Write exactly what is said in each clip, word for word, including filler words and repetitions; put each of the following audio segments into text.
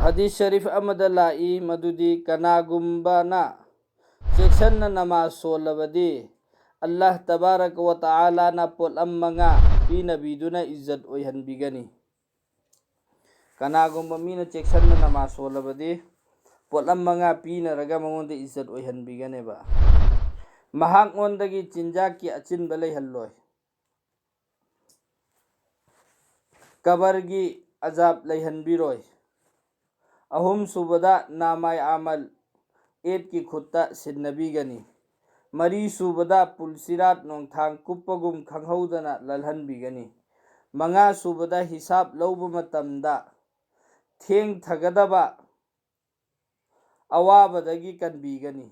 ꯍꯗꯤꯁ ꯁꯔꯤꯐ ꯑꯃꯗ ꯂꯥꯛꯏ ꯃꯗꯨꯗꯤ ꯀꯅꯥꯒꯨꯝꯕꯅ ꯆꯦꯛꯁꯟꯅ ꯅꯃꯥꯖ ꯁꯣꯜꯂꯕꯗꯤ ꯑꯜꯂꯥꯍ ꯇꯕꯥꯔꯛ ꯋ ꯇꯥꯂꯥꯅ ꯄꯣꯠꯂꯝ ꯃꯉꯥ ꯄꯤꯅꯕꯤꯗꯨꯅ ꯏꯖꯠ ꯑꯣꯏꯍꯟꯕꯤꯒꯅꯤ꯫ ꯀꯅꯥꯒꯨꯝꯕ ꯃꯤꯅ ꯆꯦꯛꯁꯟꯅ ꯅꯃꯥꯖ ꯁꯣꯜꯂꯕꯗꯤ ꯄꯣꯠꯂꯝ ꯃꯉꯥ ꯄꯤꯅꯔꯒ ꯃꯉꯣꯟꯗ ꯏꯖꯠ ꯑꯣꯏꯍꯟꯕꯤꯒꯅꯦꯕ꯫ ꯃꯍꯥꯛꯉꯣꯟꯗꯒꯤ ꯆꯤꯟꯖꯥꯛꯀꯤ ꯑꯆꯤꯟꯕ ꯂꯩꯍꯜꯂꯣꯏ꯫ ꯀꯕꯔꯒꯤ ꯑꯖꯥꯕ ꯂꯩꯍꯟꯕꯤꯔꯣꯏ꯫ ꯑꯍꯨꯝ ꯁꯨꯕꯗ ꯅꯥꯃꯥꯏ ꯑꯃꯜ ꯑꯦꯠꯀꯤ ꯈꯨꯠꯇ ꯁꯤꯟꯅꯕꯤꯒꯅꯤ꯫ ꯃꯔꯤ ꯁꯨꯕꯗ ꯄꯨꯜꯁꯤꯔꯥꯠ ꯅꯣꯡꯊꯥꯡ ꯀꯨꯞꯄꯒꯨꯝ ꯈꯪꯍꯧꯗꯅ ꯂꯜꯍꯟꯕꯤꯒꯅꯤ꯫ ꯃꯉꯥ ꯁꯨꯕꯗ ꯍꯤꯁꯥꯕ ꯂꯧꯕ ꯃꯇꯝꯗ ꯊꯦꯡꯊꯒꯗꯕ ꯑꯋꯥꯕꯗꯒꯤ ꯀꯟꯕꯤꯒꯅꯤ꯫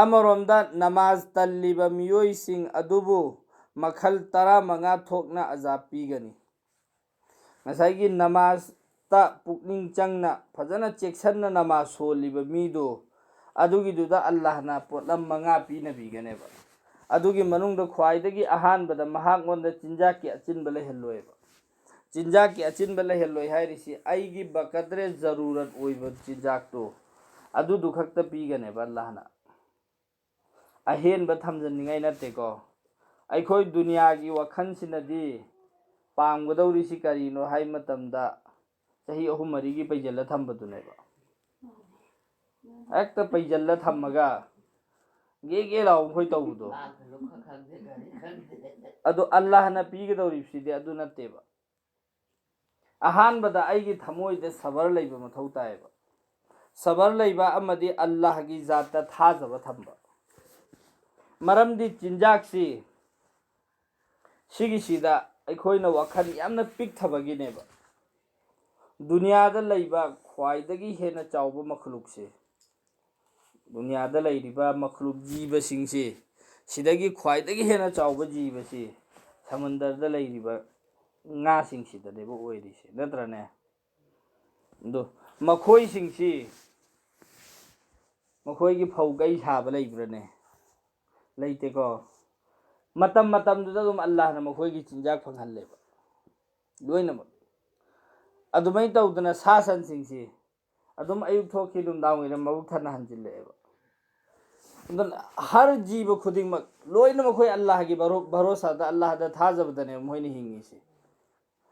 ꯑꯃꯔꯣꯝꯗ ꯅꯃꯥꯖ ꯇꯜꯂꯤꯕ ꯃꯤꯑꯣꯏꯁꯤꯡ ꯑꯗꯨꯕꯨ ꯃꯈꯜ ꯇꯔꯥꯃꯉꯥ ꯊꯣꯛꯅ ꯑꯖꯥꯕ ꯄꯤꯒꯅꯤ꯫ ꯉꯁꯥꯏꯒꯤ ꯅꯃꯥꯖꯇ ꯄꯨꯛꯅꯤꯡ ꯆꯪꯅ ꯐꯖꯅ ꯆꯦꯛꯁꯟꯅ ꯅꯃꯥꯖ ꯁꯣꯜꯂꯤꯕ ꯃꯤꯗꯨ, ꯑꯗꯨꯒꯤꯗꯨꯗ ꯑꯜꯂꯥꯍꯅ ꯄꯣꯠꯂꯝ ꯃꯉꯥ ꯄꯤꯅꯕꯤꯒꯅꯦꯕ꯫ ꯑꯗꯨꯒꯤ ꯃꯅꯨꯡꯗ ꯈ꯭ꯋꯥꯏꯗꯒꯤ ꯑꯍꯥꯟꯕꯗ ꯃꯍꯥꯛꯉꯣꯟꯗ ꯆꯤꯟꯖꯥꯛꯀꯤ ꯑꯆꯤꯟꯕ ꯂꯩꯍꯜꯂꯣꯏꯕ꯫ ꯆꯤꯟꯖꯥꯛꯀꯤ ꯑꯆꯤꯟꯕ ꯂꯩꯍꯜꯂꯣꯏ ꯍꯥꯏꯔꯤꯁꯤ ꯑꯩꯒꯤ ꯕꯀꯗ꯭ꯔꯦ ꯖꯔꯨꯔꯠ ꯑꯣꯏꯕ ꯆꯤꯟꯖꯥꯛꯇꯣ ꯑꯗꯨꯗꯨ ꯈꯛꯇ ꯄꯤꯒꯅꯦꯕ ꯑꯜꯂꯥꯍꯅ꯫ ꯑꯍꯦꯟꯕ ꯊꯝꯖꯅꯤꯡꯉꯥꯏ ꯅꯠꯇꯦꯀꯣ꯫ ꯑꯩꯈꯣꯏ ꯗꯨꯅꯤꯌꯥꯒꯤ ꯋꯥꯈꯜꯁꯤꯅꯗꯤ ꯄꯥꯝꯒꯗꯧꯔꯤꯁꯤ ꯀꯔꯤꯅꯣ ꯍꯥꯏ ꯃꯇꯝꯗ ꯆꯍꯤ ꯑꯍꯨꯝ ꯃꯔꯤꯒꯤ ꯄꯩꯖꯜꯂ ꯊꯝꯕꯗꯨꯅꯦꯕ꯫ ꯍꯦꯛꯇ ꯄꯩꯖꯜꯂ ꯊꯝꯃꯒ ꯒꯦ ꯒꯦ ꯂꯥꯎꯕ ꯑꯩꯈꯣꯏ ꯇꯧꯕꯗꯣ꯫ ꯑꯗꯣ ꯑꯜꯂꯥꯍꯅ ꯄꯤꯒꯗꯧꯔꯤꯕꯁꯤꯗꯤ ꯑꯗꯨ ꯅꯠꯇꯦꯕ꯫ ꯑꯍꯥꯟꯕꯗ ꯑꯩꯒꯤ ꯊꯃꯣꯏꯗ ꯁꯕꯔ ꯂꯩꯕ ꯃꯊꯧ ꯇꯥꯏꯌꯦꯕ꯫ ꯁꯕꯔ ꯂꯩꯕ ꯑꯃꯗꯤ ꯑꯜꯂꯥꯍꯒꯤ ꯖꯥꯠꯇ ꯊꯥꯖꯕ ꯊꯝꯕ꯫ ꯃꯔꯝꯗꯤ ꯆꯤꯟꯖꯥꯛꯁꯤ ꯁꯤꯒꯤꯁꯤꯗ ꯑꯩꯈꯣꯏꯅ ꯋꯥꯈꯜ ꯌꯥꯝꯅ ꯄꯤꯛꯊꯕꯒꯤꯅꯦꯕ꯫ ꯗꯨꯅꯤꯌꯥꯗ ꯂꯩꯕ ꯈ꯭ꯋꯥꯏꯗꯒꯤ ꯍꯦꯟꯅ ꯆꯥꯎꯕ ꯃꯈꯂꯨꯛꯁꯦ, ꯗꯨꯅꯤꯌꯥꯗ ꯂꯩꯔꯤꯕ ꯃꯈꯂꯨꯛ ꯖꯤꯕꯁꯤꯡꯁꯤ, ꯁꯤꯗꯒꯤ ꯈ꯭ꯋꯥꯏꯗꯒꯤ ꯍꯦꯟꯅ ꯆꯥꯎꯕ ꯖꯤꯕꯁꯤ ꯁꯃꯨꯟꯗꯔꯗ ꯂꯩꯔꯤꯕ ꯉꯥꯁꯤꯡꯁꯤꯗꯅꯦꯕ ꯑꯣꯏꯔꯤꯁꯦ, ꯅꯠꯇ꯭ꯔꯅꯦ? ꯑꯗꯣ ꯃꯈꯣꯏꯁꯤꯡꯁꯤ, ꯃꯈꯣꯏꯒꯤ ꯐꯧ ꯀꯩ ꯁꯥꯕ ꯂꯩꯕ꯭ꯔꯅꯦ? ꯂꯩꯇꯦꯀꯣ꯫ ꯃꯇꯝ ꯃꯇꯝꯗꯨꯗ ꯑꯗꯨꯝ ꯑꯜꯂꯥꯍꯅ ꯃꯈꯣꯏꯒꯤ ꯆꯤꯟꯖꯥꯛ ꯐꯪꯍꯜꯂꯦꯕ ꯂꯣꯏꯅꯃꯛ꯫ ꯑꯗꯨꯃꯥꯏꯅ ꯇꯧꯗꯅ ꯁꯥ ꯁꯟꯁꯤꯡꯁꯤ ꯑꯗꯨꯝ ꯑꯌꯨꯛ ꯊꯣꯛꯈꯤ, ꯅꯨꯡꯗꯥꯡ ꯋꯥꯏꯔꯝ ꯃꯕꯨꯛ ꯊꯟꯅ ꯍꯟꯖꯤꯜꯂꯛꯑꯦꯕ꯫ ꯑꯗꯨꯅ ꯍꯔ ꯖꯤꯕ ꯈꯨꯗꯤꯡꯃꯛ ꯂꯣꯏꯅ ꯃꯈꯣꯏ ꯑꯜꯂꯥꯍꯒꯤ ꯚꯔꯣ-, ꯚꯔꯣꯁꯥꯗ, ꯑꯜꯂꯥꯍꯗ ꯊꯥꯖꯕꯗꯅꯦꯕ ꯃꯈꯣꯏꯅ ꯍꯤꯡꯉꯤꯁꯤ꯫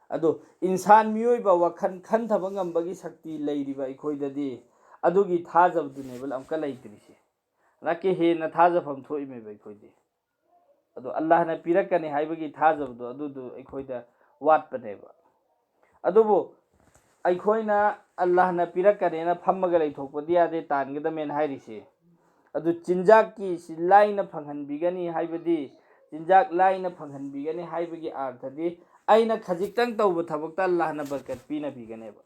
ꯑꯗꯣ ꯏꯟꯁꯥꯟ ꯃꯤꯑꯣꯏꯕ ꯋꯥꯈꯜ ꯈꯟꯊꯕ ꯉꯝꯕꯒꯤ ꯁꯛꯇꯤ ꯂꯩꯔꯤꯕ ꯑꯩꯈꯣꯏꯗꯗꯤ ꯑꯗꯨꯒꯤ ꯊꯥꯖꯕꯗꯨꯅꯦꯕ ꯑꯃꯨꯛꯀ ꯂꯩꯇ꯭ꯔꯤꯁꯦ꯫ ꯅꯠꯀꯦ ꯍꯦꯟꯅ ꯊꯥꯖꯐꯝ ꯊꯣꯛꯏꯃꯦꯕ ꯑꯩꯈꯣꯏꯗꯤ꯫ ꯑꯗꯣ ꯑꯜꯂꯥꯍꯅ ꯄꯤꯔꯛꯀꯅꯤ ꯍꯥꯏꯕꯒꯤ ꯊꯥꯖꯕꯗꯣ ꯑꯗꯨꯗꯨ ꯑꯩꯈꯣꯏꯗ ꯋꯥꯠꯄꯅꯦꯕ꯫ ꯑꯗꯨꯕꯨ ꯑꯩꯈꯣꯏꯅ ꯑꯜꯂꯥꯍꯅ ꯄꯤꯔꯛꯀꯅꯦꯅ ꯐꯝꯃꯒ ꯂꯩꯊꯣꯛꯄꯗꯤ ꯌꯥꯗꯦ, ꯇꯥꯟꯒꯗꯕꯅꯦꯅ ꯍꯥꯏꯔꯤꯁꯦ꯫ ꯑꯗꯨ ꯆꯤꯟꯖꯥꯛꯀꯤ ꯁꯤ ꯂꯥꯏꯅ ꯐꯪꯍꯟꯕꯤꯒꯅꯤ ꯍꯥꯏꯕꯗꯤ, ꯆꯤꯟꯖꯥꯛ ꯂꯥꯏꯅ ꯐꯪꯍꯟꯕꯤꯒꯅꯤ ꯍꯥꯏꯕꯒꯤ ꯑꯥꯔꯊꯗꯤ ꯑꯩꯅ ꯈꯖꯤꯛꯇꯪ ꯇꯧꯕ ꯊꯕꯛꯇ ꯑꯜꯂꯥꯍꯅ ꯕꯔꯀꯠ ꯄꯤꯅꯕꯤꯒꯅꯦꯕ꯫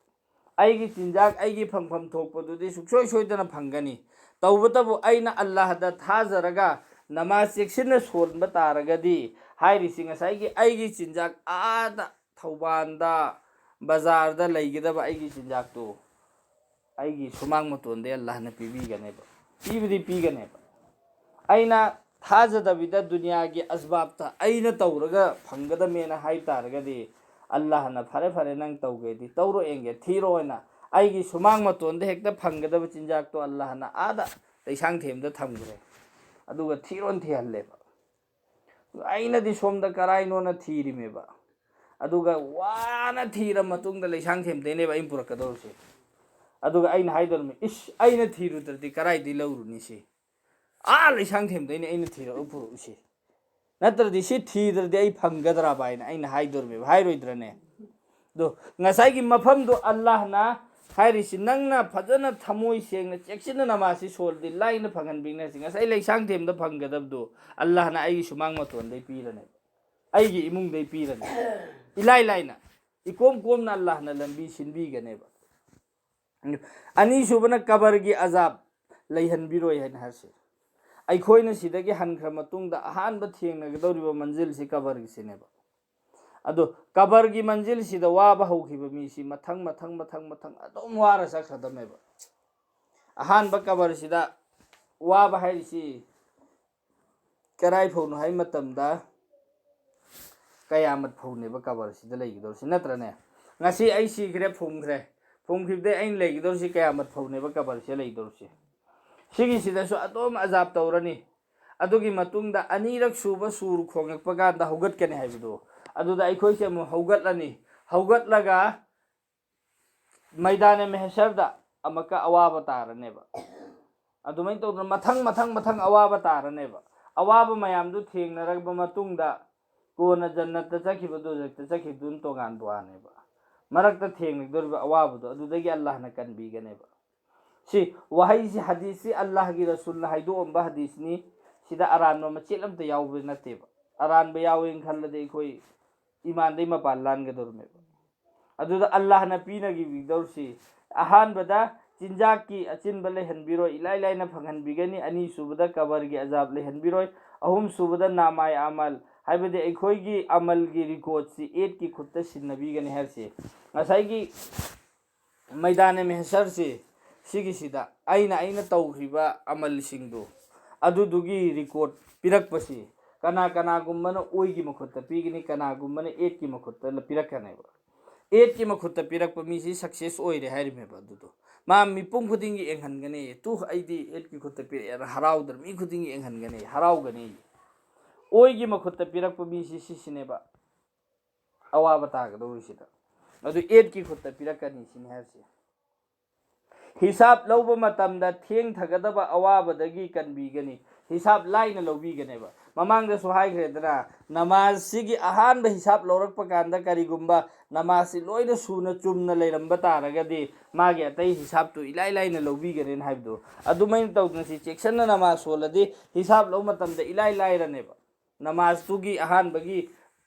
ꯑꯩꯒꯤ ꯆꯤꯟꯖꯥꯛ ꯑꯩꯒꯤ ꯐꯪꯐꯝ ꯊꯣꯛꯄꯗꯨꯗꯤ ꯁꯨꯡꯁꯣꯏ ꯁꯣꯏꯗꯅ ꯐꯪꯒꯅꯤ꯫ ꯇꯧꯕꯇꯕꯨ ꯑꯩꯅ ꯑꯜꯂꯥꯍꯗ ꯊꯥꯖꯔꯒ ꯅꯃꯥꯖ ꯆꯦꯛꯁꯤꯟꯅ ꯁꯣꯟꯕ ꯇꯥꯔꯒꯗꯤ, ꯍꯥꯏꯔꯤꯁꯤ ꯉꯁꯥꯏꯒꯤ ꯑꯩꯒꯤ ꯆꯤꯟꯖꯥꯛ ꯑꯥꯗ ꯊꯧꯕꯥꯜꯗ, ꯕꯖꯥꯔꯗ ꯂꯩꯒꯗꯕ ꯑꯩꯒꯤ ꯆꯤꯟꯖꯥꯛꯇꯨ ꯑꯩꯒꯤ ꯁꯨꯃꯥꯡ ꯃꯇꯣꯟꯗ ꯑꯜꯂꯥꯍꯅ ꯄꯤꯕꯤꯒꯅꯦꯕ, ꯄꯤꯕꯗꯤ ꯄꯤꯒꯅꯦꯕ꯫ ꯑꯩꯅ ꯊꯥꯖꯗꯕꯤꯗ ꯗꯨꯅꯤꯌꯥꯒꯤ ꯑꯁꯕꯥꯕꯇ ꯑꯩꯅ ꯇꯧꯔꯒ ꯐꯪꯒꯗꯕꯅꯦꯅ ꯍꯥꯏ ꯇꯥꯔꯒꯗꯤ, ꯑꯜꯂꯥꯍꯅ "ꯐꯔꯦ, ꯐꯔꯦ, ꯅꯪ ꯇꯧꯒꯦꯗꯤ ꯇꯧꯔꯣ ꯌꯦꯡꯒꯦ, ꯊꯤꯔꯣ" ꯍꯥꯏꯅ ꯑꯩꯒꯤ ꯁꯨꯃꯥꯡ ꯃꯇꯣꯟꯗ ꯍꯦꯛꯇ ꯐꯪꯒꯗꯕ ꯆꯤꯟꯖꯥꯛꯇꯣ ꯑꯜꯂꯥꯍꯅ ꯑꯥꯗ ꯂꯩꯁꯥꯡ ꯊꯦꯝꯗ ꯊꯝꯈ꯭ꯔꯦ꯫ ꯑꯗꯨꯒ ꯊꯤꯔꯣꯅ ꯊꯤꯍꯜꯂꯦꯕ꯫ ꯑꯩꯅꯗꯤ ꯁꯣꯝꯗ ꯀꯔꯥꯏꯅꯣꯅ ꯊꯤꯔꯤꯃꯦꯕ꯫ ꯑꯗꯨꯒ ꯋꯥꯅ ꯊꯤꯔ ꯃꯇꯨꯡꯗ ꯂꯩꯁꯥꯡ ꯊꯦꯝꯗꯩꯅꯦꯕ ꯑꯩꯅ ꯄꯨꯔꯛꯀꯗꯧꯔꯤꯁꯦ꯫ ꯑꯗꯨꯒ ꯑꯩꯅ ꯍꯥꯏꯗꯧꯔꯤꯃꯤ, "ꯏꯁ, ꯑꯩꯅ ꯊꯤꯔꯨꯗ꯭ꯔꯗꯤ ꯀꯔꯥꯏꯗꯩ ꯂꯧꯔꯨꯅꯤ ꯁꯤ? ꯑꯥ ꯂꯩꯁꯥꯡ ꯊꯦꯝꯗꯩꯅꯦ ꯑꯩꯅ ꯊꯤꯔꯒ ꯄꯨꯔꯛꯏꯁꯦ꯫ ꯅꯠꯇ꯭ꯔꯗꯤ ꯁꯤ ꯊꯤꯗ꯭ꯔꯗꯤ ꯑꯩ ꯐꯪꯒꯗ꯭ꯔꯕ?" ꯍꯥꯏꯅ ꯑꯩꯅ ꯍꯥꯏꯗꯧꯔꯤꯃꯦꯕ, ꯍꯥꯏꯔꯣꯏꯗ꯭ꯔꯅꯦ? ꯑꯗꯣ ꯉꯁꯥꯏꯒꯤ ꯃꯐꯝꯗꯣ ꯑꯜꯂꯥꯍꯅ ꯍꯥꯏꯔꯤꯁꯤ, ꯅꯪꯅ ꯐꯖꯅ ꯊꯃꯣꯏ ꯁꯦꯡꯅ ꯆꯦꯛꯁꯤꯟꯅ ꯅꯃꯥꯖꯁꯤ ꯁꯣꯜꯂꯗꯤ ꯂꯥꯏꯅ ꯐꯪꯍꯟꯕꯤꯒꯅꯤ ꯍꯥꯏꯁꯤ꯫ ꯉꯁꯥꯏ ꯂꯩꯁꯥꯡ ꯊꯦꯝꯗ ꯐꯪꯒꯗꯕꯗꯣ ꯑꯜꯂꯥꯍꯅ ꯑꯩꯒꯤ ꯁꯨꯃꯥꯡ ꯃꯇꯣꯟꯗꯩ ꯄꯤꯔꯅꯦꯕ, ꯑꯩꯒꯤ ꯏꯃꯨꯡꯗꯩ ꯄꯤꯔꯅꯤ꯫ ꯏꯂꯥꯏ ꯂꯥꯏꯅ, ꯏꯀꯣꯝ ꯀꯣꯝꯅ ꯑꯜꯂꯥꯍꯅ ꯂꯝꯕꯤ ꯁꯤꯟꯕꯤꯒꯅꯦꯕ꯫ ꯑꯅꯤꯁꯨꯕꯅ ꯀꯕꯔꯒꯤ ꯑꯖꯥꯕ ꯂꯩꯍꯟꯕꯤꯔꯣꯏ ꯍꯥꯏꯅ ꯍꯥꯏꯔꯁꯤ꯫ ꯑꯩꯈꯣꯏꯅ ꯁꯤꯗꯒꯤ ꯍꯟꯈ꯭ꯔ ꯃꯇꯨꯡꯗ ꯑꯍꯥꯟꯕ ꯊꯦꯡꯅꯒꯗꯧꯔꯤꯕ ꯃꯟꯖꯤꯜꯁꯤ ꯀꯕꯔꯒꯤꯁꯤꯅꯦꯕ꯫ ꯑꯗꯣ ꯀꯕꯔꯒꯤ ꯃꯟꯖꯤꯜꯁꯤꯗ ꯋꯥꯕ ꯍꯧꯈꯤꯕ ꯃꯤꯁꯤ ꯃꯊꯪ, ꯃꯊꯪ, ꯃꯊꯪ, ꯃꯊꯪ ꯑꯗꯨꯝ ꯋꯥꯔ ꯆꯠꯈ꯭ꯔꯗꯕꯅꯦꯕ꯫ ꯑꯍꯥꯟꯕ ꯀꯕꯔꯁꯤꯗ ꯋꯥꯕ ꯍꯥꯏꯔꯤꯁꯤ ꯀꯔꯥꯏ ꯐꯥꯎꯅꯣ ꯍꯥꯏ ꯃꯇꯝꯗ, ꯀꯌꯥꯃꯠ ꯐꯥꯎꯅꯦꯕ ꯀꯕꯔꯁꯤꯗ ꯂꯩꯒꯗꯧꯔꯤꯁꯤ, ꯅꯠꯇ꯭ꯔꯅꯦ? ꯉꯁꯤ ꯑꯩ ꯁꯤꯈ꯭ꯔꯦ, ꯐꯨꯝꯈ꯭ꯔꯦ꯫ ꯐꯨꯝꯈꯤꯕꯗꯩ ꯑꯩꯅ ꯂꯩꯒꯗꯧꯔꯤꯁꯤ ꯀꯌꯥꯃꯠ ꯐꯥꯎꯅꯦꯕ ꯀꯕꯔꯁꯦ ꯂꯩꯗꯧꯔꯤꯁꯦ꯫ ꯁꯤꯒꯤꯁꯤꯗꯁꯨ ꯑꯗꯨꯝ ꯑꯖꯥꯕ ꯇꯧꯔꯅꯤ꯫ ꯑꯗꯨꯒꯤ ꯃꯇꯨꯡꯗ ꯑꯅꯤꯔꯛ ꯁꯨꯕ ꯁꯨꯔ ꯈꯣꯡꯉꯛꯄ ꯀꯥꯟꯗ ꯍꯧꯒꯠꯀꯅꯤ ꯍꯥꯏꯕꯗꯣ, ꯑꯗꯨꯗ ꯑꯩꯈꯣꯏꯁꯦ ꯑꯃꯨꯛ ꯍꯧꯒꯠꯂꯅꯤ꯫ ꯍꯧꯒꯠꯂꯒ ꯃꯩꯗꯥꯅꯦ ꯃꯦꯍꯁꯔꯗ ꯑꯃꯨꯛꯀ ꯑꯋꯥꯕ ꯇꯥꯔꯅꯦꯕ꯫ ꯑꯗꯨꯃꯥꯏꯅ ꯇꯧꯗꯅ ꯃꯊꯪ ꯃꯊꯪ ꯃꯊꯪ ꯑꯋꯥꯕ ꯇꯥꯔꯅꯦꯕ꯫ ꯑꯋꯥꯕ ꯃꯌꯥꯝꯗꯨ ꯊꯦꯡꯅꯔꯕ ꯃꯇꯨꯡꯗ ꯀꯣꯟꯅ ꯖꯟꯅꯠꯇ ꯆꯠꯈꯤꯕ, ꯗꯣꯖꯛꯇ ꯆꯠꯈꯤꯕꯗꯨꯅ ꯇꯣꯉꯥꯟꯕ ꯋꯥꯅꯦꯕ꯫ ꯃꯔꯛꯇ ꯊꯦꯡꯅꯗꯧꯔꯤꯕ ꯑꯋꯥꯕꯗꯣ ꯑꯗꯨꯗꯒꯤ ꯑꯜꯂꯥꯍꯅ ꯀꯟꯕꯤꯒꯅꯦꯕ꯫ ꯁꯤ ꯋꯥꯍꯩꯁꯤ, ꯍꯗꯤꯁꯁꯤ ꯑꯜꯂꯥꯍꯒꯤ ꯔꯁꯨꯜꯅ ꯍꯥꯏꯗꯣꯛꯑꯝꯕ ꯍꯗꯤꯁꯅꯤ꯫ ꯁꯤꯗ ꯑꯔꯥꯟꯕ ꯃꯆꯦꯠ ꯑꯝꯇ ꯌꯥꯎꯕ ꯅꯠꯇꯦꯕ꯫ ꯑꯔꯥꯟꯕ ꯌꯥꯎꯋꯦꯅ ꯈꯜꯂꯗꯤ ꯑꯩꯈꯣꯏ ꯏꯃꯥꯟꯗꯩ ꯃꯄꯥꯟ ꯂꯥꯟꯒꯗꯧꯔꯤꯃꯦꯕ꯫ ꯑꯗꯨꯗ ꯑꯜꯂꯥꯍꯅ ꯄꯤꯅꯈꯤꯗꯧꯔꯤꯁꯤ, ꯑꯍꯥꯟꯕꯗ ꯆꯤꯟꯖꯥꯛꯀꯤ ꯑꯆꯤꯟꯕ ꯂꯩꯍꯟꯕꯤꯔꯣꯏ, ꯏꯂꯥꯏ ꯂꯥꯏꯅ ꯐꯪꯍꯟꯕꯤꯒꯅꯤ꯫ ꯑꯅꯤꯁꯨꯕꯗ ꯀꯕꯔꯒꯤ ꯑꯖꯥꯕ ꯂꯩꯍꯟꯕꯤꯔꯣꯏ꯫ ꯑꯍꯨꯝꯁꯨꯕꯗ ꯅꯥꯃꯥꯏ ꯑꯃꯜ, ꯍꯥꯏꯕꯗꯤ ꯑꯩꯈꯣꯏꯒꯤ ꯑꯃꯜꯒꯤ ꯔꯤꯀꯣꯔꯠꯁꯤ ꯑꯦꯠꯀꯤ ꯈꯨꯠꯇ ꯁꯤꯟꯅꯕꯤꯒꯅꯤ ꯍꯥꯏꯔꯤꯁꯤ꯫ ꯉꯁꯥꯏꯒꯤ ꯃꯩꯗꯥꯅꯦ ꯃꯦꯍꯁꯔꯁꯤ, ꯁꯤꯒꯤꯁꯤꯗ ꯑꯩꯅ, ꯑꯩꯅ ꯇꯧꯈ꯭ꯔꯤꯕ ꯑꯃꯜꯁꯤꯡꯗꯨ, ꯑꯗꯨꯗꯨꯒꯤ ꯔꯤꯀꯣꯔꯠ ꯄꯤꯔꯛꯄꯁꯤ ꯀꯅꯥ ꯀꯅꯥꯒꯨꯝꯕꯅ ꯑꯣꯏꯒꯤ ꯃꯈꯨꯠꯇ ꯄꯤꯒꯅꯤ, ꯀꯅꯥꯒꯨꯝꯕꯅ ꯑꯦꯠꯀꯤ ꯃꯈꯨꯠꯇ ꯄꯤꯔꯛꯀꯅꯦꯕ꯫ ꯑꯦꯠꯀꯤ ꯃꯈꯨꯠꯇ ꯄꯤꯔꯛꯄ ꯃꯤꯁꯤ ꯁꯛꯁꯦꯁ ꯑꯣꯏꯔꯦ ꯍꯥꯏꯔꯤꯃꯦꯕ꯫ ꯑꯗꯨꯗꯣ ꯃꯥ ꯃꯤꯄꯨꯝ ꯈꯨꯗꯤꯡꯒꯤ ꯌꯦꯡꯍꯟꯒꯅꯤ꯫ "ꯇꯨ, ꯑꯩꯗꯤ ꯑꯦꯠꯀꯤ ꯈꯨꯠꯇ ꯄꯤꯔꯛꯑꯦꯅ" ꯍꯔꯥꯎꯗꯅ ꯃꯤ ꯈꯨꯗꯤꯡꯒꯤ ꯌꯦꯡꯍꯟꯒꯅꯤ, ꯍꯔꯥꯎꯒꯅꯤ꯫ ꯑꯣꯏꯒꯤ ꯃꯈꯨꯠꯇ ꯄꯤꯔꯛꯄ ꯃꯤꯁꯤ ꯁꯤꯁꯤꯅꯦꯕ ꯑꯋꯥꯕ ꯇꯥꯒꯗꯧꯔꯤꯁꯤꯗ꯫ ꯑꯗꯨ ꯑꯦꯠꯀꯤ ꯈꯨꯠꯇ ꯄꯤꯔꯛꯀꯅꯤ ꯁꯤꯅꯤ ꯍꯥꯏꯔꯤꯁꯦ꯫ ꯍꯤꯁꯥꯕ ꯂꯧꯕ ꯃꯇꯝꯗ ꯊꯦꯡꯊꯒꯗꯕ ꯑꯋꯥꯕꯗꯒꯤ ꯀꯟꯕꯤꯒꯅꯤ꯫ ꯍꯤꯁꯥꯕ ꯂꯥꯏꯅ ꯂꯧꯕꯤꯒꯅꯦꯕ꯫ ꯃꯃꯥꯡꯗꯁꯨ ꯍꯥꯏꯈ꯭ꯔꯦꯗꯅ, ꯅꯃꯥꯖꯁꯤꯒꯤ ꯑꯍꯥꯟꯕ ꯍꯤꯁꯥꯕ ꯂꯧꯔꯛꯄ ꯀꯥꯟꯗ ꯀꯔꯤꯒꯨꯝꯕ ꯅꯃꯥꯖꯁꯤ ꯂꯣꯏꯅ ꯁꯨꯅ ꯆꯨꯝꯅ ꯂꯩꯔꯝꯕ ꯇꯥꯔꯒꯗꯤ ꯃꯥꯒꯤ ꯑꯇꯩ ꯍꯤꯁꯥꯕꯇꯨ ꯏꯂꯥꯏ ꯂꯥꯏꯅ ꯂꯧꯕꯤꯒꯅꯦꯅ ꯍꯥꯏꯕꯗꯣ꯫ ꯑꯗꯨꯃꯥꯏꯅ ꯇꯧꯗꯅ ꯁꯤ ꯆꯦꯛꯁꯤꯟꯅ ꯅꯃꯥꯖ ꯁꯣꯜꯂꯗꯤ ꯍꯤꯁꯥꯕ ꯂꯧꯕ ꯃꯇꯝꯗ ꯏꯂꯥꯏ ꯂꯥꯏꯔꯅꯦꯕ꯫ ꯅꯃꯥꯖꯇꯨꯒꯤ ꯑꯍꯥꯟꯕꯒꯤ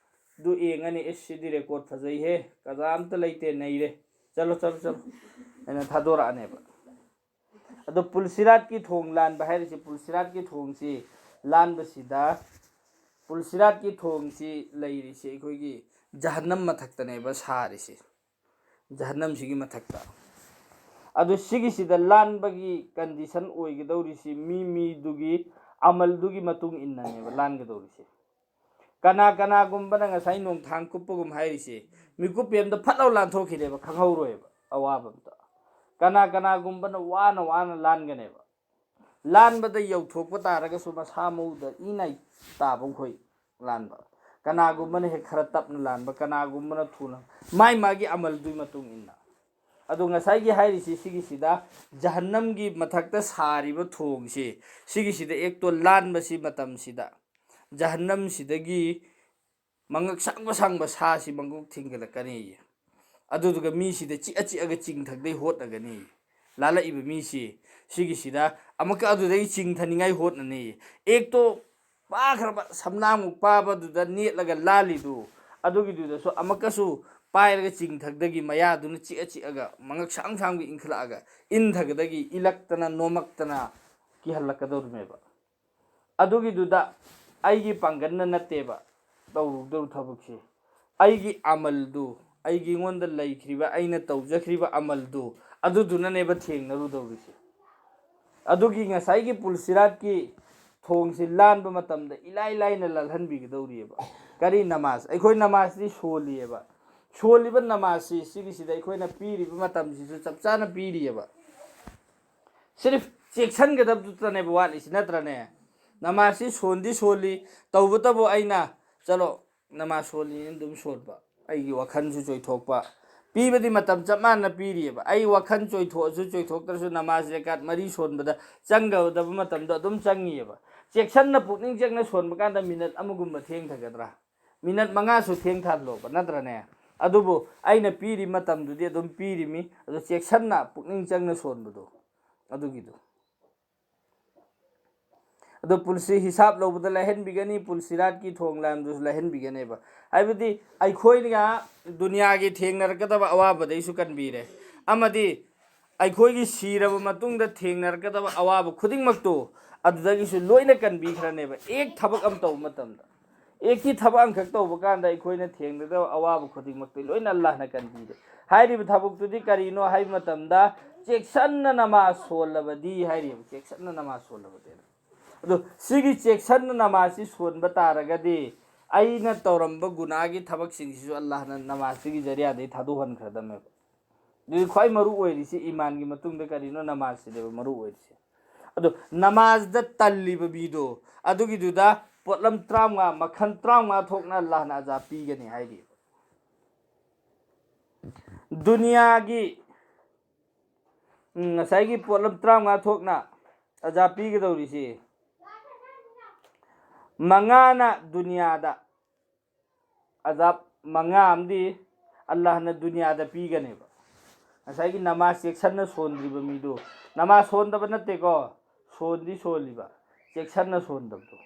ꯗꯨ ꯌꯦꯡꯉꯅꯤ, "ꯏꯁ, ꯁꯤꯗꯤ ꯔꯦꯀꯣꯔꯠ ꯐꯖꯩꯍꯦ, ꯀꯖꯥ ꯑꯝꯇ ꯂꯩꯇꯦ, ꯅꯩꯔꯦ, ꯆꯠꯂꯣ, ꯆꯠꯂꯣ, ꯆꯠꯂꯣ" ꯍꯥꯏꯅ ꯊꯥꯗꯣꯔꯛꯑꯅꯦꯕ꯫ ꯑꯗꯣ ꯄꯨꯜꯁꯤꯔꯥꯠꯀꯤ ꯊꯣꯡ ꯂꯥꯟꯕ ꯍꯥꯏꯔꯤꯁꯤ, ꯄꯨꯜꯁꯤꯔꯥꯠꯀꯤ ꯊꯣꯡꯁꯤ ꯂꯥꯟꯕꯁꯤꯗ, ꯄꯨꯜꯁꯤꯔꯥꯠꯀꯤ ꯊꯣꯡꯁꯤ ꯂꯩꯔꯤꯁꯤ ꯑꯩꯈꯣꯏꯒꯤ ꯖꯍꯟꯅꯝ ꯃꯊꯛꯇꯅꯦꯕ ꯁꯥꯔꯤꯁꯤ, ꯖꯍꯟꯅꯝꯁꯤꯒꯤ ꯃꯊꯛꯇ꯫ ꯑꯗꯨ ꯁꯤꯒꯤꯁꯤꯗ ꯂꯥꯟꯕꯒꯤ ꯀꯟꯗꯤꯁꯟ ꯑꯣꯏꯒꯗꯧꯔꯤꯁꯤ ꯃꯤ ꯃꯤꯗꯨꯒꯤ ꯑꯃꯜꯗꯨꯒꯤ ꯃꯇꯨꯡ ꯏꯟꯅꯅꯦꯕ ꯂꯥꯟꯒꯗꯧꯔꯤꯁꯦ꯫ ꯀꯅꯥ ꯀꯅꯥꯒꯨꯝꯕꯅ ꯉꯁꯥꯏ ꯅꯣꯡꯊꯥꯡ ꯀꯨꯞꯄꯒꯨꯝ ꯍꯥꯏꯔꯤꯁꯦ, ꯃꯤꯀꯨꯞꯄꯤ ꯑꯃꯗ ꯐꯠ ꯂꯥꯎ ꯂꯥꯟꯊꯣꯛꯈꯤꯅꯦꯕ, ꯈꯪꯍꯧꯔꯣꯏꯕ ꯑꯋꯥꯕ ꯑꯝꯇ꯫ ꯀꯅꯥ ꯀꯅꯥꯒꯨꯝꯕꯅ ꯋꯥꯅ ꯋꯥꯅ ꯂꯥꯟꯒꯅꯦꯕ꯫ ꯂꯥꯟꯕꯗ ꯌꯧꯊꯣꯛꯄ ꯇꯥꯔꯒꯁꯨ ꯃꯁꯥ ꯃꯎꯗ ꯏꯅꯥꯏ ꯇꯥꯕ ꯃꯈꯣꯏ ꯂꯥꯟꯕ꯫ ꯀꯅꯥꯒꯨꯝꯕꯅ ꯍꯦꯛ ꯈꯔ ꯇꯞꯅ ꯂꯥꯟꯕ, ꯀꯅꯥꯒꯨꯝꯕꯅ ꯊꯨꯅ, ꯃꯥꯏ ꯃꯥꯒꯤ ꯑꯃꯜꯗꯨꯒꯤ ꯃꯇꯨꯡ ꯏꯟꯅ꯫ ꯑꯗꯣ ꯉꯁꯥꯏꯒꯤ ꯍꯥꯏꯔꯤꯁꯤ, ꯁꯤꯒꯤꯁꯤꯗ ꯖꯍꯟꯅꯝꯒꯤ ꯃꯊꯛꯇ ꯁꯥꯔꯤꯕ ꯊꯣꯡꯁꯤ, ꯁꯤꯒꯤꯁꯤꯗ ꯑꯦꯛꯇꯣ ꯂꯥꯟꯕꯁꯤ ꯃꯇꯝꯁꯤꯗ ꯖꯍꯟꯅꯝꯁꯤꯗꯒꯤ ꯃꯉꯛ ꯁꯥꯡꯕ ꯁꯥꯡꯕ ꯁꯥꯁꯤ ꯃꯉꯛ ꯊꯤꯡꯒꯠꯂꯛꯀꯅꯤ꯫ ꯑꯗꯨꯗꯨꯒ ꯃꯤꯁꯤꯗ ꯆꯤꯛꯑ ꯆꯤꯛꯑꯒ ꯆꯤꯡꯊꯛꯗꯩ ꯍꯣꯠꯅꯒꯅꯤ꯫ ꯂꯥꯜꯂꯛꯏꯕ ꯃꯤꯁꯤ, ꯁꯤꯒꯤꯁꯤꯗ ꯑꯃꯨꯛꯀ ꯑꯗꯨꯗꯒꯤ ꯆꯤꯡꯊꯅꯤꯡꯉꯥꯏ ꯍꯣꯠꯅꯅꯤ꯫ ꯑꯦꯛꯇꯣ ꯄꯥꯈ꯭ꯔꯕ ꯁꯝꯂꯥꯡꯃꯨꯛ ꯄꯥꯕꯗꯨꯗ ꯅꯦꯠꯂꯒ ꯂꯥꯜꯂꯤꯗꯨ, ꯑꯗꯨꯒꯤꯗꯨꯗꯁꯨ ꯑꯃꯨꯛꯀꯁꯨ ꯄꯥꯏꯔꯒ ꯆꯤꯡꯊꯛꯗꯒꯤ ꯃꯌꯥꯗꯨꯅ ꯆꯤꯛꯑ ꯆꯤꯛꯑꯒ ꯃꯉꯛ ꯁꯥꯡ ꯁꯥꯡꯕ ꯏꯟꯈꯠꯂꯛꯑꯒ ꯏꯟꯊꯒꯗꯒꯤ ꯏꯜꯂꯛꯇꯅ ꯅꯣꯝꯃꯛꯇꯅ ꯀꯤꯍꯜꯂꯛꯀꯗꯧꯔꯤꯃꯦꯕ꯫ ꯑꯗꯨꯒꯤꯗꯨꯗ ꯑꯩꯒꯤ ꯄꯥꯡꯒꯜꯅ ꯅꯠꯇꯦꯕ ꯇꯧꯔꯨꯗꯧ ꯊꯕꯛꯁꯦ, ꯑꯩꯒꯤ ꯑꯃꯜꯗꯨ, ꯑꯩꯒꯤ ꯑꯩꯉꯣꯟꯗ ꯂꯩꯈ꯭ꯔꯤꯕ, ꯑꯩꯅ ꯇꯧꯖꯈ꯭ꯔꯤꯕ ꯑꯃꯜꯗꯨ, ꯑꯗꯨꯗꯨꯅꯅꯦꯕ ꯊꯦꯡꯅꯔꯨꯗꯧꯔꯤꯁꯦ꯫ ꯑꯗꯨꯒꯤ ꯉꯁꯥꯏꯒꯤ ꯄꯨꯜꯁꯤꯔꯥꯠꯀꯤ ꯊꯣꯡꯁꯤ ꯂꯥꯟꯕ ꯃꯇꯝꯗ ꯏꯂꯥꯏ ꯂꯥꯏꯅ ꯂꯥꯜꯍꯟꯕꯤꯒꯗꯧꯔꯤꯑꯕ꯫ ꯀꯔꯤ? ꯅꯃꯥꯖ꯫ ꯑꯩꯈꯣꯏ ꯅꯃꯥꯖꯇꯤ ꯁꯣꯜꯂꯤꯑꯕ꯫ ꯁꯣꯜꯂꯤꯕ ꯅꯃꯥꯖꯁꯤ, ꯁꯤꯒꯤꯁꯤꯗ ꯑꯩꯈꯣꯏꯅ ꯄꯤꯔꯤꯕ ꯃꯇꯝꯁꯤꯁꯨ ꯆꯞ ꯆꯥꯅ ꯄꯤꯔꯤꯑꯕ꯫ ꯁꯤꯔꯤꯐ ꯆꯦꯛꯁꯤꯟꯒꯗꯕꯗꯨꯇꯅꯦꯕ ꯋꯥꯠꯂꯤꯁꯤ, ꯅꯠꯇ꯭ꯔꯅꯦ? ꯅꯃꯥꯖꯁꯤ ꯁꯣꯟꯗꯤ ꯁꯣꯜꯂꯤ, ꯇꯧꯕꯇꯕꯨ ꯑꯩꯅ, ꯆꯠꯂꯣ, ꯅꯃꯥꯖ ꯁꯣꯜꯂꯤꯅ ꯑꯗꯨꯝ ꯁꯣꯟꯕ, ꯑꯩꯒꯤ ꯋꯥꯈꯜꯁꯨ ꯆꯣꯏꯊꯣꯛꯄ, ꯄꯤꯕꯗꯤ ꯃꯇꯝ ꯆꯞ ꯃꯥꯟꯅ ꯄꯤꯔꯤꯑꯕ꯫ ꯑꯩ ꯋꯥꯈꯜ ꯆꯣꯏꯊꯣꯛꯑꯁꯨ ꯆꯣꯏꯊꯣꯛꯇ꯭ꯔꯁꯨ ꯅꯃꯥꯖ ꯔꯦꯀꯥꯠ ꯃꯔꯤ ꯁꯣꯟꯕꯗ ꯆꯪꯒꯗꯕ ꯃꯇꯝꯗꯣ ꯑꯗꯨꯝ ꯆꯪꯉꯤꯑꯕ꯫ ꯆꯦꯛꯁꯤꯟꯅ ꯄꯨꯛꯅꯤꯡ ꯆꯪꯅ ꯁꯣꯟꯕ ꯀꯥꯟꯗ ꯃꯤꯅꯠ ꯑꯃꯒꯨꯝꯕ ꯊꯦꯡꯊꯒꯗ꯭ꯔꯥ? ꯃꯤꯅꯠ ꯃꯉꯥꯁꯨ ꯊꯦꯡꯊꯍꯜꯂꯣꯕ, ꯅꯠꯇ꯭ꯔꯅꯦ? ꯑꯗꯨꯕꯨ ꯑꯩꯅ ꯄꯤꯔꯤ ꯃꯇꯝꯗꯨꯗꯤ ꯑꯗꯨꯝ ꯄꯤꯔꯤꯃꯤ, ꯑꯗꯨ ꯆꯦꯛꯁꯤꯟꯅ ꯄꯨꯛꯅꯤꯡ ꯆꯪꯅ ꯁꯣꯟꯕꯗꯣ, ꯑꯗꯨꯒꯤꯗꯣ꯫ ꯑꯗꯣ ꯄꯨꯜꯁꯤ ꯍꯤꯁꯥꯞ ꯂꯧꯕꯗ ꯂꯥꯏꯍꯟꯕꯤꯒꯅꯤ, ꯄꯨꯜꯁꯤꯔꯥꯠꯀꯤ ꯊꯣꯡ ꯂꯥꯟꯗꯨꯁꯨ ꯂꯥꯏꯍꯟꯕꯤꯒꯅꯦꯕ꯫ ꯍꯥꯏꯕꯗꯤ ꯑꯩꯈꯣꯏꯅ ꯗꯨꯅꯤꯌꯥꯒꯤ ꯊꯦꯡꯅꯔꯛꯀꯗꯕ ꯑꯋꯥꯕꯗꯩꯁꯨ ꯀꯟꯕꯤꯔꯦ, ꯑꯃꯗꯤ ꯑꯩꯈꯣꯏꯒꯤ ꯁꯤꯔꯕ ꯃꯇꯨꯡꯗ ꯊꯦꯡꯅꯔꯛꯀꯗꯕ ꯑꯋꯥꯕ ꯈꯨꯗꯤꯡꯃꯛꯇꯣ ꯑꯗꯨꯗꯒꯤꯁꯨ ꯂꯣꯏꯅ ꯀꯟꯕꯤꯈ꯭ꯔꯅꯦꯕ꯫ ꯑꯦꯛ ꯊꯕꯛ ꯑꯃ ꯇꯧꯕ ꯃꯇꯝꯗ, ꯑꯦꯛꯀꯤ ꯊꯕꯛ ꯑꯃꯈꯛ ꯇꯧꯕ ꯀꯥꯟꯗ ꯑꯩꯈꯣꯏꯅ ꯊꯦꯡꯅꯒꯗꯕ ꯑꯋꯥꯕ ꯈꯨꯗꯤꯡꯃꯛꯇꯤ ꯂꯣꯏꯅ ꯑꯜꯂꯥꯍꯅ ꯀꯟꯕꯤꯔꯦ꯫ ꯍꯥꯏꯔꯤꯕ ꯊꯕꯛꯇꯨꯗꯤ ꯀꯔꯤꯅꯣ ꯍꯥꯏꯕ ꯃꯇꯝꯗ, ꯆꯦꯛꯁꯟꯅ ꯅꯃꯥꯖ ꯁꯣꯜꯂꯕꯗꯤ ꯍꯥꯏꯔꯤꯕ, ꯆꯦꯛꯁꯟꯅ ꯅꯃꯥꯖ ꯁꯣꯜꯂꯕꯗꯤ꯫ ꯑꯗꯣ ꯁꯤꯒꯤ ꯆꯦꯛꯁꯟꯅ ꯅꯃꯥꯖꯁꯤ ꯁꯣꯟꯕ ꯇꯥꯔꯒꯗꯤ ꯑꯩꯅ ꯇꯧꯔꯝꯕ ꯒꯨꯅꯥꯒꯤ ꯊꯕꯛꯁꯤꯡꯁꯤꯁꯨ ꯑꯜꯂꯥꯍꯅ ꯅꯃꯥꯖꯁꯤꯒꯤ ꯖꯔꯤꯌꯥꯗꯒꯤ ꯊꯥꯗꯣꯛꯍꯟꯈ꯭ꯔꯗꯝꯃꯦꯕ꯫ ꯑꯗꯨꯗꯤ ꯈ꯭ꯋꯥꯏ ꯃꯔꯨ ꯑꯣꯏꯔꯤꯁꯤ ꯏꯃꯥꯟꯒꯤ ꯃꯇꯨꯡꯗ ꯀꯔꯤꯅꯣ? ꯅꯃꯥꯖꯁꯤꯅꯦꯕ ꯃꯔꯨ ꯑꯣꯏꯔꯤꯁꯦ꯫ ꯑꯗꯣ ꯅꯃꯥꯖꯗ ꯇꯜꯂꯤꯕ ꯃꯤꯗꯣ, ꯑꯗꯨꯒꯤꯗꯨꯗ ꯄꯣꯠꯂꯝ ꯇꯔꯥꯃꯉꯥ, ꯃꯈꯜ ꯇꯔꯥꯃꯉꯥ ꯊꯣꯛꯅ ꯑꯜꯂꯥꯍꯅ ꯑꯖꯥꯕ ꯄꯤꯒꯅꯤ ꯍꯥꯏꯔꯤ꯫ ꯗꯨꯅꯤꯌꯥꯒꯤ, ꯎꯝ, ꯉꯁꯥꯏꯒꯤ ꯄꯣꯠꯂꯝ ꯇꯔꯥꯃꯉꯥ ꯊꯣꯛꯅ ꯑꯖꯥꯕ ꯄꯤꯒꯗꯧꯔꯤꯁꯤ, ꯃꯉꯥꯅ ꯗꯨꯅꯤꯌꯥꯗ, ꯑꯖꯥꯕ ꯃꯉꯥ ꯑꯃꯗꯤ ꯑꯜꯂꯥꯍꯅ ꯗꯨꯅꯤꯌꯥꯗ ꯄꯤꯒꯅꯦꯕ꯫ ꯉꯁꯥꯏꯒꯤ ꯅꯃꯥꯖ ꯆꯦꯛꯁꯟꯅ ꯁꯣꯟꯗ꯭ꯔꯤꯕ ꯃꯤꯗꯨ, ꯅꯃꯥꯖ ꯁꯣꯟꯗꯕ ꯅꯠꯇꯦꯀꯣ, ꯁꯣꯟꯗꯤ ꯁꯣꯜꯂꯤꯕ, ꯆꯦꯛꯁꯟꯅ ꯁꯣꯟꯗꯕꯗꯣ꯫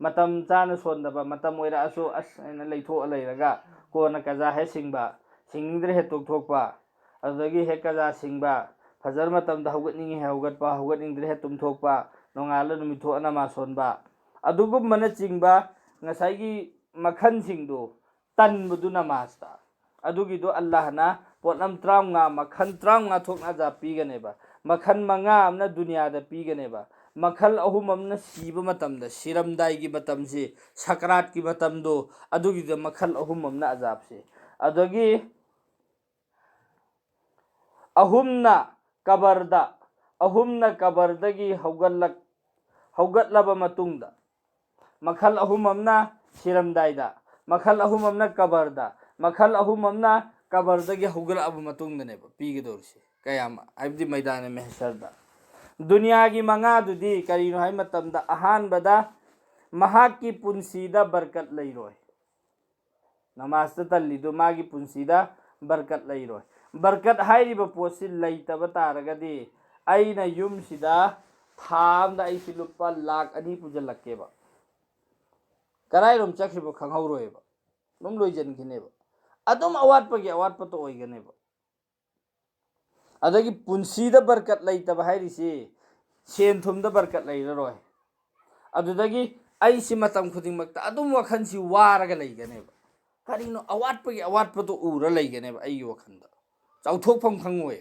ꯃꯇꯝ ꯆꯥꯅ ꯁꯣꯟꯗꯕ, ꯃꯇꯝ ꯑꯣꯏꯔꯛꯑꯁꯨ ꯑꯁ ꯍꯥꯏꯅ ꯂꯩꯊꯣꯛꯑ ꯂꯩꯔꯒ ꯀꯣꯟꯅ ꯀꯖꯥ ꯍꯦꯛ ꯁꯤꯡꯕ, ꯁꯤꯡꯅꯤꯡꯗ꯭ꯔꯦ ꯍꯦꯛ ꯇꯣꯛꯊꯣꯛꯄ, ꯑꯗꯨꯗꯒꯤ ꯍꯦꯛ ꯀꯖꯥ ꯁꯤꯡꯕ, ꯐꯖꯔ ꯃꯇꯝꯗ ꯍꯧꯒꯠꯅꯤꯡꯉꯤ ꯍꯦꯛ ꯍꯧꯒꯠꯄ, ꯍꯧꯒꯠꯅꯤꯡꯗ꯭ꯔꯦ ꯍꯦꯛ ꯇꯨꯝꯊꯣꯛꯄ, ꯅꯣꯡꯉꯥꯜꯂ ꯅꯨꯃꯤꯠ ꯊꯣꯛꯑ ꯅꯃꯥꯖ ꯁꯣꯟꯕ, ꯑꯗꯨꯒꯨꯝꯕꯅꯆꯤꯡꯕ ꯉꯁꯥꯏꯒꯤ ꯃꯈꯜꯁꯤꯡꯗꯨ ꯇꯟꯕꯗꯨ ꯅꯃꯥꯖꯇ꯫ ꯑꯗꯨꯒꯤꯗꯣ ꯑꯜꯂꯥꯍꯅ ꯄꯣꯠꯂꯝ ꯇꯔꯥꯃꯉꯥ, ꯃꯈꯜ ꯇꯔꯥꯃꯉꯥ ꯊꯣꯛꯅ ꯑꯖꯥꯕ ꯄꯤꯒꯅꯦꯕ꯫ ꯃꯈꯜ ꯃꯉꯥ ꯑꯃꯅ ꯗꯨꯅꯤꯌꯥꯗ ꯄꯤꯒꯅꯦꯕ꯫ ꯃꯈꯜ ꯑꯍꯨꯝ ꯑꯃꯅ ꯁꯤꯕ ꯃꯇꯝꯗ, ꯁꯤꯔꯝꯗꯥꯏꯒꯤ ꯃꯇꯝꯁꯤ, ꯁꯀꯔꯥꯠꯀꯤ ꯃꯇꯝꯗꯣ, ꯑꯗꯨꯒꯤꯗ ꯃꯈꯜ ꯑꯍꯨꯝ ꯑꯃꯅ ꯑꯖꯥꯕꯁꯦ꯫ ꯑꯗꯒꯤ ꯑꯍꯨꯝꯅ ꯀꯕꯔꯗ, ꯑꯍꯨꯝꯅ ꯀꯕꯔꯗꯒꯤ ꯍꯧꯒꯠꯂꯛ-, ꯍꯧꯒꯠꯂꯕ ꯃꯇꯨꯡꯗ, ꯃꯈꯜ ꯑꯍꯨꯝ ꯑꯃꯅ ꯁꯤꯔꯝꯗꯥꯏꯗ, ꯃꯈꯜ ꯑꯍꯨꯝ ꯑꯃꯅ ꯀꯕꯔꯗ, ꯃꯈꯜ ꯑꯍꯨꯝ ꯑꯃꯅ ꯀꯕꯔꯗꯒꯤ ꯍꯧꯒꯠꯂꯛꯑꯕ ꯃꯇꯨꯡꯗꯅꯦꯕ ꯄꯤꯒꯗꯧꯔꯤꯁꯦ꯫ ꯀꯌꯥꯝ ꯍꯥꯏꯕꯗꯤ ꯃꯩꯗꯥꯅ ꯃꯦꯍꯁꯔꯗ꯫ ꯗꯨꯅꯤꯌꯥꯒꯤ ꯃꯉꯥꯗꯨꯗꯤ ꯀꯔꯤꯅꯣ ꯍꯥꯏꯕ ꯃꯇꯝꯗ, ꯑꯍꯥꯟꯕꯗ ꯃꯍꯥꯛꯀꯤ ꯄꯨꯟꯁꯤꯗ ꯕꯔꯀꯠ ꯂꯩꯔꯣꯏ꯫ ꯅꯃꯥꯖꯇ ꯇꯜꯂꯤꯗꯨ ꯃꯥꯒꯤ ꯄꯨꯟꯁꯤꯗ ꯕꯔꯀꯠ ꯂꯩꯔꯣꯏ꯫ ꯕꯔꯀꯠ ꯍꯥꯏꯔꯤꯕ ꯄꯣꯠꯁꯤ ꯂꯩꯇꯕ ꯇꯥꯔꯒꯗꯤ ꯑꯩꯅ ꯌꯨꯝꯁꯤꯗ ꯊꯥ ꯑꯝꯗ ꯑꯩꯁꯤ ꯂꯨꯄꯥ ꯂꯥꯛ ꯑꯅꯤ ꯄꯨꯁꯤꯜꯂꯛꯀꯦꯕ꯫ ꯀꯔꯥꯏꯔꯣꯝ ꯆꯠꯈ꯭ꯔꯤꯕ ꯈꯪꯍꯧꯔꯣꯏꯕ꯫ ꯑꯗꯨꯝ ꯂꯣꯏꯁꯤꯟꯈꯤꯅꯦꯕ꯫ ꯑꯗꯨꯝ ꯑꯋꯥꯠꯄꯒꯤ ꯑꯋꯥꯠꯄꯇ ꯑꯣꯏꯒꯅꯦꯕ꯫ ꯑꯗꯒꯤ ꯄꯨꯟꯁꯤꯗ ꯕꯔꯀꯠ ꯂꯩꯇꯕ ꯍꯥꯏꯔꯤꯁꯤ ꯁꯦꯟ ꯊꯨꯝꯗ ꯕꯔꯀꯠ ꯂꯩꯔꯔꯣꯏ꯫ ꯑꯗꯨꯗꯒꯤ ꯑꯩꯁꯤ ꯃꯇꯝ ꯈꯨꯗꯤꯡꯃꯛꯇ ꯑꯗꯨꯝ ꯋꯥꯈꯜꯁꯤ ꯋꯥꯔꯒ ꯂꯩꯒꯅꯦꯕ꯫ ꯀꯔꯤꯅꯣ ꯑꯋꯥꯠꯄꯒꯤ ꯑꯋꯥꯠꯄꯗꯣ ꯎꯔ ꯂꯩꯒꯅꯦꯕ ꯑꯩꯒꯤ ꯋꯥꯈꯜꯗ꯫ ꯆꯥꯎꯊꯣꯛꯐꯝ ꯈꯪꯉꯣꯏ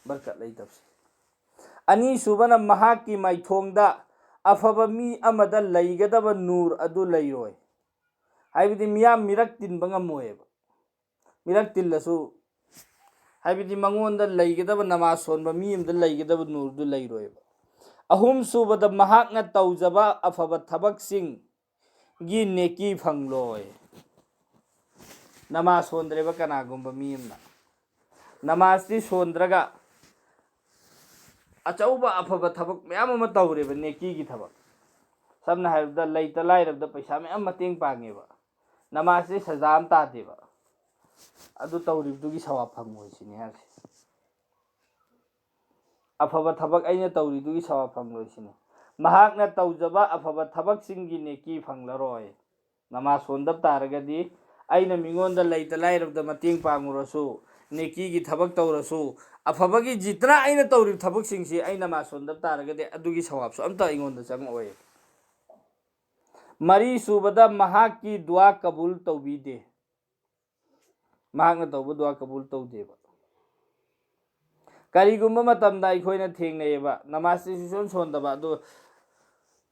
ꯕꯔꯀꯠ ꯂꯩꯇꯕꯁꯦ꯫ ꯑꯅꯤꯁꯨꯕꯅ ꯃꯍꯥꯛꯀꯤ ꯃꯥꯏꯊꯣꯡꯗ ꯑꯐꯕ ꯃꯤ ꯑꯃꯗ ꯂꯩꯒꯗꯕ ꯅꯨꯔ ꯑꯗꯨ ꯂꯩꯔꯣꯏ꯫ ꯍꯥꯏꯕꯗꯤ ꯃꯤꯌꯥꯝ ꯃꯤꯔꯛ ꯇꯤꯟꯕ ꯉꯝꯃꯣꯏꯕ꯫ ꯃꯤꯔꯛ ꯇꯤꯜꯂꯁꯨ, ꯍꯥꯏꯕꯗꯤ ꯃꯉꯣꯟꯗ ꯂꯩꯒꯗꯕ, ꯅꯃꯥꯖ ꯁꯣꯟꯕ ꯃꯤ ꯑꯃꯗ ꯂꯩꯒꯗꯕ ꯅꯨꯔꯗꯨ ꯂꯩꯔꯣꯏꯕ꯫ ꯑꯍꯨꯝ ꯁꯨꯕꯗ, ꯃꯍꯥꯛꯅ ꯇꯧꯖꯕ ꯑꯐꯕ ꯊꯕꯛꯁꯤꯡꯒꯤ ꯅꯦꯀꯤ ꯐꯪꯂꯣꯏ꯫ ꯅꯃꯥꯖ ꯁꯣꯟꯗ꯭ꯔꯦꯕ ꯀꯅꯥꯒꯨꯝꯕ ꯃꯤ ꯑꯃꯅ, ꯅꯃꯥꯖꯇꯤ ꯁꯣꯟꯗ꯭ꯔꯒ ꯑꯆꯧꯕ ꯑꯐꯕ ꯊꯕꯛ ꯃꯌꯥꯝ ꯑꯃ ꯇꯧꯔꯦꯕ, ꯅꯦꯀꯤꯒꯤ ꯊꯕꯛ꯫ ꯁꯝꯅ ꯍꯥꯏꯔꯕꯗ, ꯂꯩꯇ ꯂꯥꯏꯔꯕꯗ ꯄꯩꯁꯥ ꯃꯌꯥꯝ ꯃꯇꯦꯡ ꯄꯥꯡꯉꯦꯕ, ꯅꯃꯥꯖꯇꯤ ꯁꯖꯥ ꯑꯃ ꯇꯥꯗꯦꯕ꯫ ꯑꯗꯨ ꯇꯧꯔꯤꯕꯗꯨꯒꯤ ꯁꯋꯥꯕ ꯐꯪꯉꯣꯏ ꯁꯤꯅꯤ ꯍꯥꯏꯔꯤꯁꯦ꯫ ꯑꯐꯕ ꯊꯕꯛ ꯑꯩꯅ ꯇꯧꯔꯤꯗꯨꯒꯤ ꯁꯋꯥꯕ ꯐꯪꯂꯣꯏ ꯁꯤꯅꯤ꯫ ꯃꯍꯥꯛꯅ ꯇꯧꯖꯕ ꯑꯐꯕ ꯊꯕꯛꯁꯤꯡꯒꯤ ꯅꯦꯀꯤ ꯐꯪꯂꯔꯣꯏ꯫ ꯅꯃꯥꯖ ꯁꯣꯟꯗꯕ ꯇꯥꯔꯒꯗꯤ, ꯑꯩꯅ ꯃꯤꯉꯣꯟꯗ ꯂꯩꯇ ꯂꯥꯏꯔꯕꯗ ꯃꯇꯦꯡ ꯄꯥꯡꯉꯨꯔꯁꯨ, ꯅꯦꯀꯤꯒꯤ ꯊꯕꯛ ꯇꯧꯔꯁꯨ, ꯑꯐꯕꯒꯤ ꯖꯤꯇꯅ ꯑꯩꯅ ꯇꯧꯔꯤꯕ ꯊꯕꯛꯁꯤꯡꯁꯤ ꯑꯩ ꯅꯃꯥꯖ ꯁꯣꯟꯗꯕ ꯇꯥꯔꯒꯗꯤ, ꯑꯗꯨꯒꯤ ꯁꯋꯥꯕꯁꯨ ꯑꯝꯇ ꯑꯩꯉꯣꯟꯗ ꯆꯪꯉꯛꯑꯣꯏ꯫ ꯃꯔꯤ ꯁꯨꯕꯗ, ꯃꯍꯥꯛꯀꯤ ꯗꯨꯋꯥ ꯀꯕꯨꯜ ꯇꯧꯕꯤꯗꯦ꯫ ꯃꯍꯥꯛꯅ ꯇꯧꯕ ꯗꯨꯋꯥ ꯀꯕꯨꯜ ꯇꯧꯗꯦꯕ꯫ ꯀꯔꯤꯒꯨꯝꯕ ꯃꯇꯝꯗ ꯑꯩꯈꯣꯏꯅ ꯊꯦꯡꯅꯩꯌꯦꯕ, ꯅꯃꯥꯖꯇꯤ ꯁꯨꯡꯁꯣꯟ ꯁꯣꯟꯗꯕ, ꯑꯗꯨ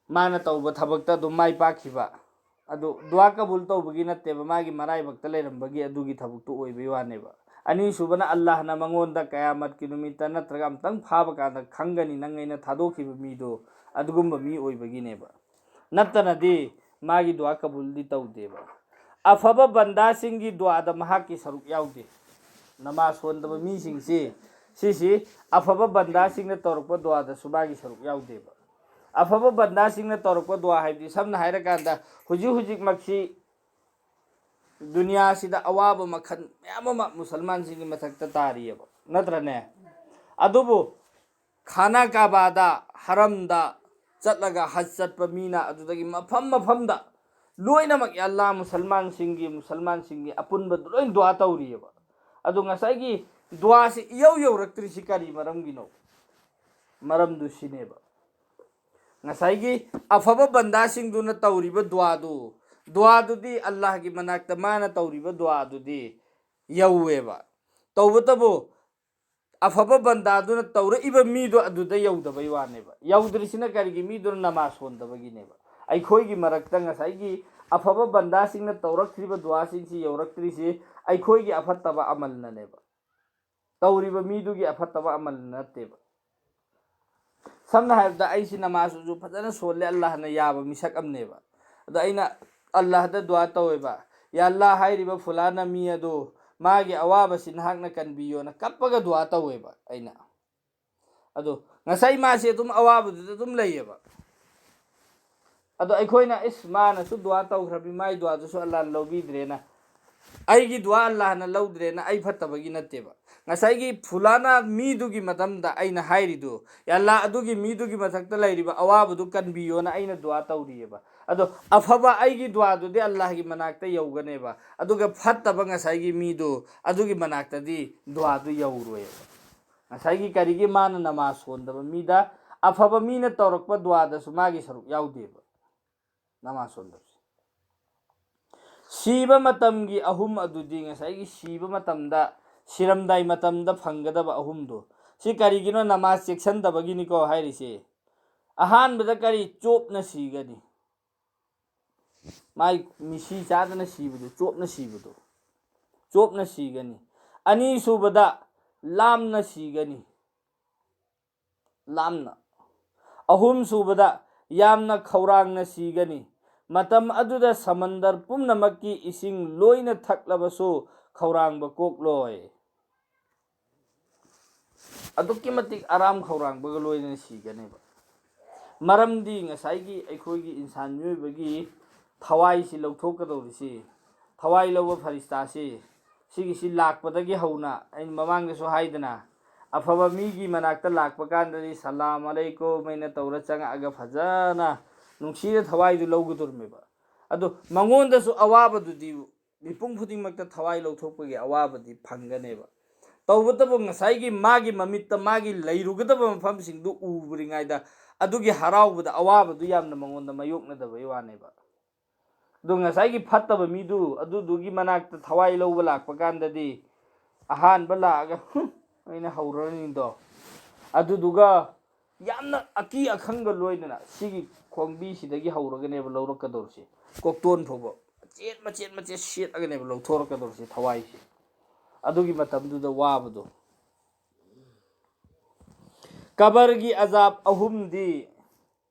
ꯃꯥꯅ ꯇꯧꯕ ꯊꯕꯛꯇ ꯑꯗꯨꯝ ꯃꯥꯏ ꯄꯥꯛꯈꯤꯕ꯫ ꯑꯗꯨ ꯗꯨꯋꯥ ꯀꯕꯨꯜ ꯇꯧꯕꯒꯤ ꯅꯠꯇꯦꯕ, ꯃꯥꯒꯤ ꯃꯔꯥꯏꯕꯛꯇ ꯂꯩꯔꯝꯕꯒꯤ ꯑꯗꯨꯒꯤ ꯊꯕꯛꯇꯨ ꯑꯣꯏꯕꯩ ꯋꯥꯅꯦꯕ꯫ ꯑꯅꯤꯁꯨꯕꯅ, ꯑꯜꯂꯥꯍꯅ ꯃꯉꯣꯟꯗ ꯀꯌꯥꯃꯠꯀꯤ ꯅꯨꯃꯤꯠꯇ ꯅꯠꯇ꯭ꯔꯒ ꯑꯃꯨꯛꯇꯪ ꯐꯥꯕ ꯀꯥꯟꯗ ꯈꯪꯒꯅꯤ ꯅꯪ ꯑꯩꯅ ꯊꯥꯗꯣꯛꯈꯤꯕ ꯃꯤꯗꯣ, ꯑꯗꯨꯒꯨꯝꯕ ꯃꯤ ꯑꯣꯏꯕꯒꯤꯅꯦꯕ꯫ ꯅꯠꯇꯅꯗꯤ ꯃꯥꯒꯤ ꯗꯨꯋꯥ ꯀꯕꯨꯜꯗꯤ ꯇꯧꯗꯦꯕ꯫ ꯑꯐꯕ ꯕꯟꯗꯥꯁꯤꯡꯒꯤ ꯗꯨꯋꯥꯗ ꯃꯍꯥꯛꯀꯤ ꯁꯔꯨꯛ ꯌꯥꯎꯗꯦ꯫ ꯅꯃꯥꯖ ꯁꯣꯟꯗꯕ ꯃꯤꯁꯤꯡꯁꯤ, ꯁꯤꯁꯤ ꯑꯐꯕ ꯕꯟꯗꯥꯁꯤꯡꯅ ꯇꯧꯔꯛꯄ ꯗꯨꯋꯥꯗꯁꯨ ꯃꯥꯒꯤ ꯁꯔꯨꯛ ꯌꯥꯎꯗꯦꯕ꯫ ꯑꯐꯕ ꯕꯟꯗꯥꯁꯤꯡꯅ ꯇꯧꯔꯛꯄ ꯗꯨꯋꯥ ꯍꯥꯏꯕꯗꯤ, ꯁꯝꯅ ꯍꯥꯏꯔꯀꯥꯟꯗ, ꯍꯧꯖꯤꯛ ꯍꯧꯖꯤꯛꯃꯛꯁꯤ ꯗꯨꯅꯤꯌꯥꯁꯤꯗ ꯑꯋꯥꯕ ꯃꯈꯜ ꯃꯌꯥꯝ ꯑꯃ ꯃꯨꯁꯜꯃꯥꯟꯁꯤꯡꯒꯤ ꯃꯊꯛꯇ ꯇꯥꯔꯤꯑꯕ, ꯅꯠꯇ꯭ꯔꯅꯦ? ꯑꯗꯨꯕꯨ ꯈꯥꯅꯥ ꯀꯥꯕꯥꯗ, ꯍꯔꯝꯗ ꯆꯠꯂꯒ ꯍꯖ ꯆꯠꯄ ꯃꯤꯅ ꯑꯗꯨꯗꯒꯤ ꯃꯐꯝ ꯃꯐꯝꯗ ꯂꯣꯏꯅꯃꯛ, "ꯌꯥ ꯑꯜꯂꯥ, ꯃꯨꯁꯜꯃꯥꯟꯁꯤꯡꯒꯤ, ꯃꯨꯁꯜꯃꯥꯟꯁꯤꯡꯒꯤ ꯑꯄꯨꯟꯕꯗꯨ ꯂꯣꯏ ꯗꯨꯋꯥ ꯇꯧꯔꯤꯑꯕ"꯫ ꯑꯗꯣ ꯉꯁꯥꯏꯒꯤ ꯗꯨꯋꯥꯁꯤ ꯏꯌꯧ ꯌꯧꯔꯛꯇ꯭ꯔꯤꯁꯤ ꯀꯔꯤ ꯃꯔꯝꯒꯤꯅꯣ? ꯃꯔꯝꯗꯨ ꯁꯤꯅꯦꯕ꯫ ꯉꯁꯥꯏꯒꯤ ꯑꯐꯕ ꯕꯟꯗꯥꯁꯤꯡꯗꯨꯅ ꯇꯧꯔꯤꯕ ꯗꯨꯋꯥꯗꯨ, ꯗꯨꯋꯥꯗꯨꯗꯤ, ꯑꯜꯂꯥꯍꯒꯤ ꯃꯅꯥꯛꯇ ꯃꯥꯅ ꯇꯧꯔꯤꯕ ꯗꯨꯋꯥꯗꯨꯗꯤ ꯌꯧꯋꯦꯕ꯫ ꯇꯧꯕꯇꯕꯨ ꯑꯐꯕ ꯕꯟꯗꯥꯗꯨꯅ ꯇꯧꯔꯛꯏꯕ ꯃꯤꯗꯣ ꯑꯗꯨꯗ ꯌꯧꯗꯕꯩ ꯋꯥꯅꯦꯕ꯫ ꯌꯧꯗ꯭ꯔꯤꯁꯤꯅ ꯀꯔꯤꯒꯤ? ꯃꯤꯗꯨꯅ ꯅꯃꯥꯖ ꯁꯣꯟꯗꯕꯒꯤꯅꯦꯕ꯫ ꯑꯩꯈꯣꯏꯒꯤ ꯃꯔꯛꯇ ꯉꯁꯥꯏꯒꯤ ꯑꯐꯕ ꯕꯟꯗꯥꯁꯤꯡꯅ ꯇꯧꯔꯛꯇ꯭ꯔꯤꯕ ꯗꯨꯋꯥꯁꯤꯡꯁꯤ ꯌꯧꯔꯛꯇ꯭ꯔꯤꯁꯤ ꯑꯩꯈꯣꯏꯒꯤ ꯑꯐꯠꯇꯕ ꯑꯃꯜꯅꯅꯦꯕ꯫ ꯇꯧꯔꯤꯕ ꯃꯤꯗꯨꯒꯤ ꯑꯐꯠꯇꯕ ꯑꯃꯜꯅ ꯅꯠꯇꯦꯕ꯫ ꯁꯝꯅ ꯍꯥꯏꯔꯕꯗ, ꯑꯩꯁꯤ ꯅꯃꯥꯖꯁꯨ ꯐꯖꯅ ꯁꯣꯜꯂꯦ, ꯑꯜꯂꯥꯍꯅ ꯌꯥꯕ ꯃꯤꯁꯛ ꯑꯃꯅꯦꯕ꯫ ꯑꯗꯣ ꯑꯩꯅ ꯑꯜꯂꯥꯍꯗ ꯗꯨꯋꯥ ꯇꯧꯋꯦꯕ, "ꯌꯥ ꯑꯜꯂꯥꯍ, ꯍꯥꯏꯔꯤꯕ ꯐꯨꯂꯥꯅ ꯃꯤ ꯑꯗꯨ ꯃꯥꯒꯤ ꯑꯋꯥꯕꯁꯤ ꯅꯍꯥꯛꯅ ꯀꯟꯕꯤꯌꯣꯅ" ꯀꯞꯄꯒ ꯗꯨꯋꯥ ꯇꯧꯋꯦꯕ ꯑꯩꯅ꯫ ꯑꯗꯣ ꯉꯁꯥꯏ ꯃꯥꯁꯦ ꯑꯗꯨꯝ ꯑꯋꯥꯕꯗꯨꯗ ꯑꯗꯨꯝ ꯂꯩꯌꯦꯕ꯫ ꯑꯗꯣ ꯑꯩꯈꯣꯏꯅ, "ꯏꯁ, ꯃꯥꯅꯁꯨ ꯗꯨꯋꯥ ꯇꯧꯈ꯭ꯔꯕꯅꯤ, ꯃꯥꯏ ꯗꯨꯋꯥꯗꯨꯁꯨ ꯑꯜꯂꯥꯍꯅ ꯂꯧꯕꯤꯗ꯭ꯔꯦꯅ, ꯑꯩꯒꯤ ꯗꯨꯋꯥ ꯑꯜꯂꯥꯍꯅ ꯂꯧꯗ꯭ꯔꯦꯅ ꯑꯩ ꯐꯠꯇꯕꯒꯤ ꯅꯠꯇꯦꯕ"꯫ ꯉꯁꯥꯏꯒꯤ ꯐꯨꯂꯥꯅ ꯃꯤꯗꯨꯒꯤ ꯃꯇꯝꯗ ꯑꯩꯅ ꯍꯥꯏꯔꯤꯗꯨ, "ꯌꯥ ꯑꯜꯂꯥꯍ, ꯑꯗꯨꯒꯤ ꯃꯤꯗꯨꯒꯤ ꯃꯊꯛꯇ ꯂꯩꯔꯤꯕ ꯑꯋꯥꯕꯗꯨ ꯀꯟꯕꯤꯌꯣꯅ" ꯑꯩꯅ ꯗꯨꯋꯥ ꯇꯧꯔꯤꯑꯕ꯫ ꯑꯗꯣ ꯑꯐꯕ ꯑꯩꯒꯤ ꯗꯨꯋꯥꯗꯨꯗꯤ ꯑꯜꯂꯥꯍꯒꯤ ꯃꯅꯥꯛꯇ ꯌꯧꯒꯅꯦꯕ, ꯑꯗꯨꯒ ꯐꯠꯇꯕ ꯉꯁꯥꯏꯒꯤ ꯃꯤꯗꯨ ꯑꯗꯨꯒꯤ ꯃꯅꯥꯛꯇꯗꯤ ꯗꯨꯋꯥꯗꯨ ꯌꯧꯔꯣꯏꯕ꯫ ꯉꯁꯥꯏꯒꯤ ꯀꯔꯤꯒꯤ ꯃꯥꯅ ꯅꯃꯥꯖ ꯁꯣꯟꯗꯕ ꯃꯤꯗ ꯑꯐꯕ ꯃꯤꯅ ꯇꯧꯔꯛꯄ ꯗꯨꯋꯥꯗꯁꯨ ꯃꯥꯒꯤ ꯁꯔꯨꯛ ꯌꯥꯎꯗꯦꯕ꯫ ꯅꯃꯥꯖ ꯁꯣꯟꯗꯕꯁꯦ꯫ ꯁꯤꯕ ꯃꯇꯝꯒꯤ ꯑꯍꯨꯝ ꯑꯗꯨꯗꯤ ꯉꯁꯥꯏꯒꯤ ꯁꯤꯕ ꯃꯇꯝꯗ, ꯁꯤꯔꯝꯗꯥꯏ ꯃꯇꯝꯗ ꯐꯪꯒꯗꯕ ꯑꯍꯨꯝꯗꯣ, ꯁꯤ ꯀꯔꯤꯒꯤꯅꯣ? ꯅꯃꯥꯖ ꯆꯦꯛꯁꯤꯟꯗꯕꯒꯤꯅꯤꯀꯣ ꯍꯥꯏꯔꯤꯁꯦ꯫ ꯑꯍꯥꯟꯕꯗ ꯀꯔꯤ? ꯆꯣꯞꯅ ꯁꯤꯒꯅꯤ꯫ ꯃꯥꯏ ꯃꯤꯁꯤ ꯆꯥꯗꯅ ꯁꯤꯕꯗꯣ, ꯆꯣꯞꯅ ꯁꯤꯕꯗꯣ, ꯆꯣꯞꯅ ꯁꯤꯒꯅꯤ꯫ ꯑꯅꯤꯁꯨꯕꯗ ꯂꯥꯝꯅ ꯁꯤꯒꯅꯤ, ꯂꯥꯝꯅ꯫ ꯑꯍꯨꯝꯁꯨꯕꯗ ꯌꯥꯝꯅ ꯈꯧꯔꯥꯡꯅ ꯁꯤꯒꯅꯤ꯫ ꯃꯇꯝ ꯑꯗꯨꯗ ꯁꯃꯟꯗꯔ ꯄꯨꯝꯅꯃꯛꯀꯤ ꯏꯁꯤꯡ ꯂꯣꯏꯅ ꯊꯛꯂꯕꯁꯨ ꯈꯧꯔꯥꯡꯕ ꯀꯣꯛꯂꯣꯏ꯫ ꯑꯗꯨꯛꯀꯤ ꯃꯇꯤꯛ ꯑꯔꯥꯝ ꯈꯧꯔꯥꯡꯕꯒ ꯂꯣꯏꯅꯅ ꯁꯤꯒꯅꯦꯕ꯫ ꯃꯔꯝꯗꯤ ꯉꯁꯥꯏꯒꯤ ꯑꯩꯈꯣꯏꯒꯤ ꯏꯟꯁꯥꯟ ꯃꯤꯑꯣꯏꯕꯒꯤ ꯊꯋꯥꯏꯁꯤ ꯂꯧꯊꯣꯛꯀꯗꯧꯔꯤꯁꯤ, ꯊꯋꯥꯏ ꯂꯧꯕ ꯐꯔꯤꯁꯇꯥꯁꯤ, ꯁꯤꯒꯤꯁꯤ ꯂꯥꯛꯄꯗꯒꯤ ꯍꯧꯅ, ꯑꯩꯅ ꯃꯃꯥꯡꯗꯁꯨ ꯍꯥꯏꯗꯅ, ꯑꯐꯕ ꯃꯤꯒꯤ ꯃꯅꯥꯛꯇ ꯂꯥꯛꯄ ꯀꯥꯟꯗꯗꯤ "ꯁꯂꯥꯝ ꯑꯂꯩꯀꯨꯝ" ꯑꯩꯅ ꯇꯧꯔ ꯆꯪꯉꯛꯑꯒ ꯐꯖꯅ ꯅꯨꯡꯁꯤꯅ ꯊꯋꯥꯏꯗꯨ ꯂꯧꯒꯗꯧꯔꯤꯃꯦꯕ꯫ ꯑꯗꯣ ꯃꯉꯣꯟꯗꯁꯨ ꯑꯋꯥꯕꯗꯨꯗꯤ ꯃꯤꯄꯨꯝ ꯈꯨꯗꯤꯡꯃꯛꯇ ꯊꯋꯥꯏ ꯂꯧꯊꯣꯛꯄꯒꯤ ꯑꯋꯥꯕꯗꯤ ꯐꯪꯒꯅꯦꯕ꯫ ꯇꯧꯕꯇꯕꯨ ꯉꯁꯥꯏꯒꯤ ꯃꯥꯒꯤ ꯃꯃꯤꯠꯇ ꯃꯥꯒꯤ ꯂꯩꯔꯨꯒꯗꯕ ꯃꯐꯝꯁꯤꯡꯗꯨ ꯎꯔꯤꯉꯩꯗ ꯑꯗꯨꯒꯤ ꯍꯔꯥꯎꯕꯗ ꯑꯋꯥꯕꯗꯨ ꯌꯥꯝꯅ ꯃꯉꯣꯟꯗ ꯃꯥꯌꯣꯛꯅꯗꯕꯩ ꯋꯥꯅꯦꯕ꯫ ꯑꯗꯣ ꯉꯁꯥꯏꯒꯤ ꯐꯠꯇꯕ ꯃꯤꯗꯨ ꯑꯗꯨꯗꯨꯒꯤ ꯃꯅꯥꯛꯇ ꯊꯋꯥꯏ ꯂꯧꯕ ꯂꯥꯛꯄ ꯀꯥꯟꯗꯗꯤ ꯑꯍꯥꯟꯕ ꯂꯥꯛꯑꯒ "ꯍꯨꯝ" ꯑꯩꯅ ꯍꯧꯔꯅꯤꯗꯣ꯫ ꯑꯗꯨꯗꯨꯒ ꯌꯥꯝꯅ ꯑꯀꯤ ꯑꯈꯪꯒ ꯂꯣꯏꯅꯅ ꯁꯤꯒꯤ ꯈꯣꯡꯕꯤꯁꯤꯗꯒꯤ ꯍꯧꯔꯒꯅꯦꯕ ꯂꯧꯔꯛꯀꯗꯧꯔꯤꯁꯦ꯫ ꯀꯣꯛꯇꯣꯟ ꯐꯥꯎꯕ ꯃꯆꯦꯠ ꯃꯆꯦꯠ ꯃꯆꯦꯠ ꯁꯦꯠꯂꯒꯅꯦꯕ ꯂꯧꯊꯣꯔꯛꯀꯗꯧꯔꯤꯁꯦ ꯊꯋꯥꯏꯁꯦ꯫ ꯑꯗꯨꯒꯤ ꯃꯇꯝꯗꯨꯗ ꯋꯥꯕꯗꯣ꯫ ꯀꯕꯔꯒꯤ ꯑꯖꯥꯕ ꯑꯍꯨꯝꯗꯤ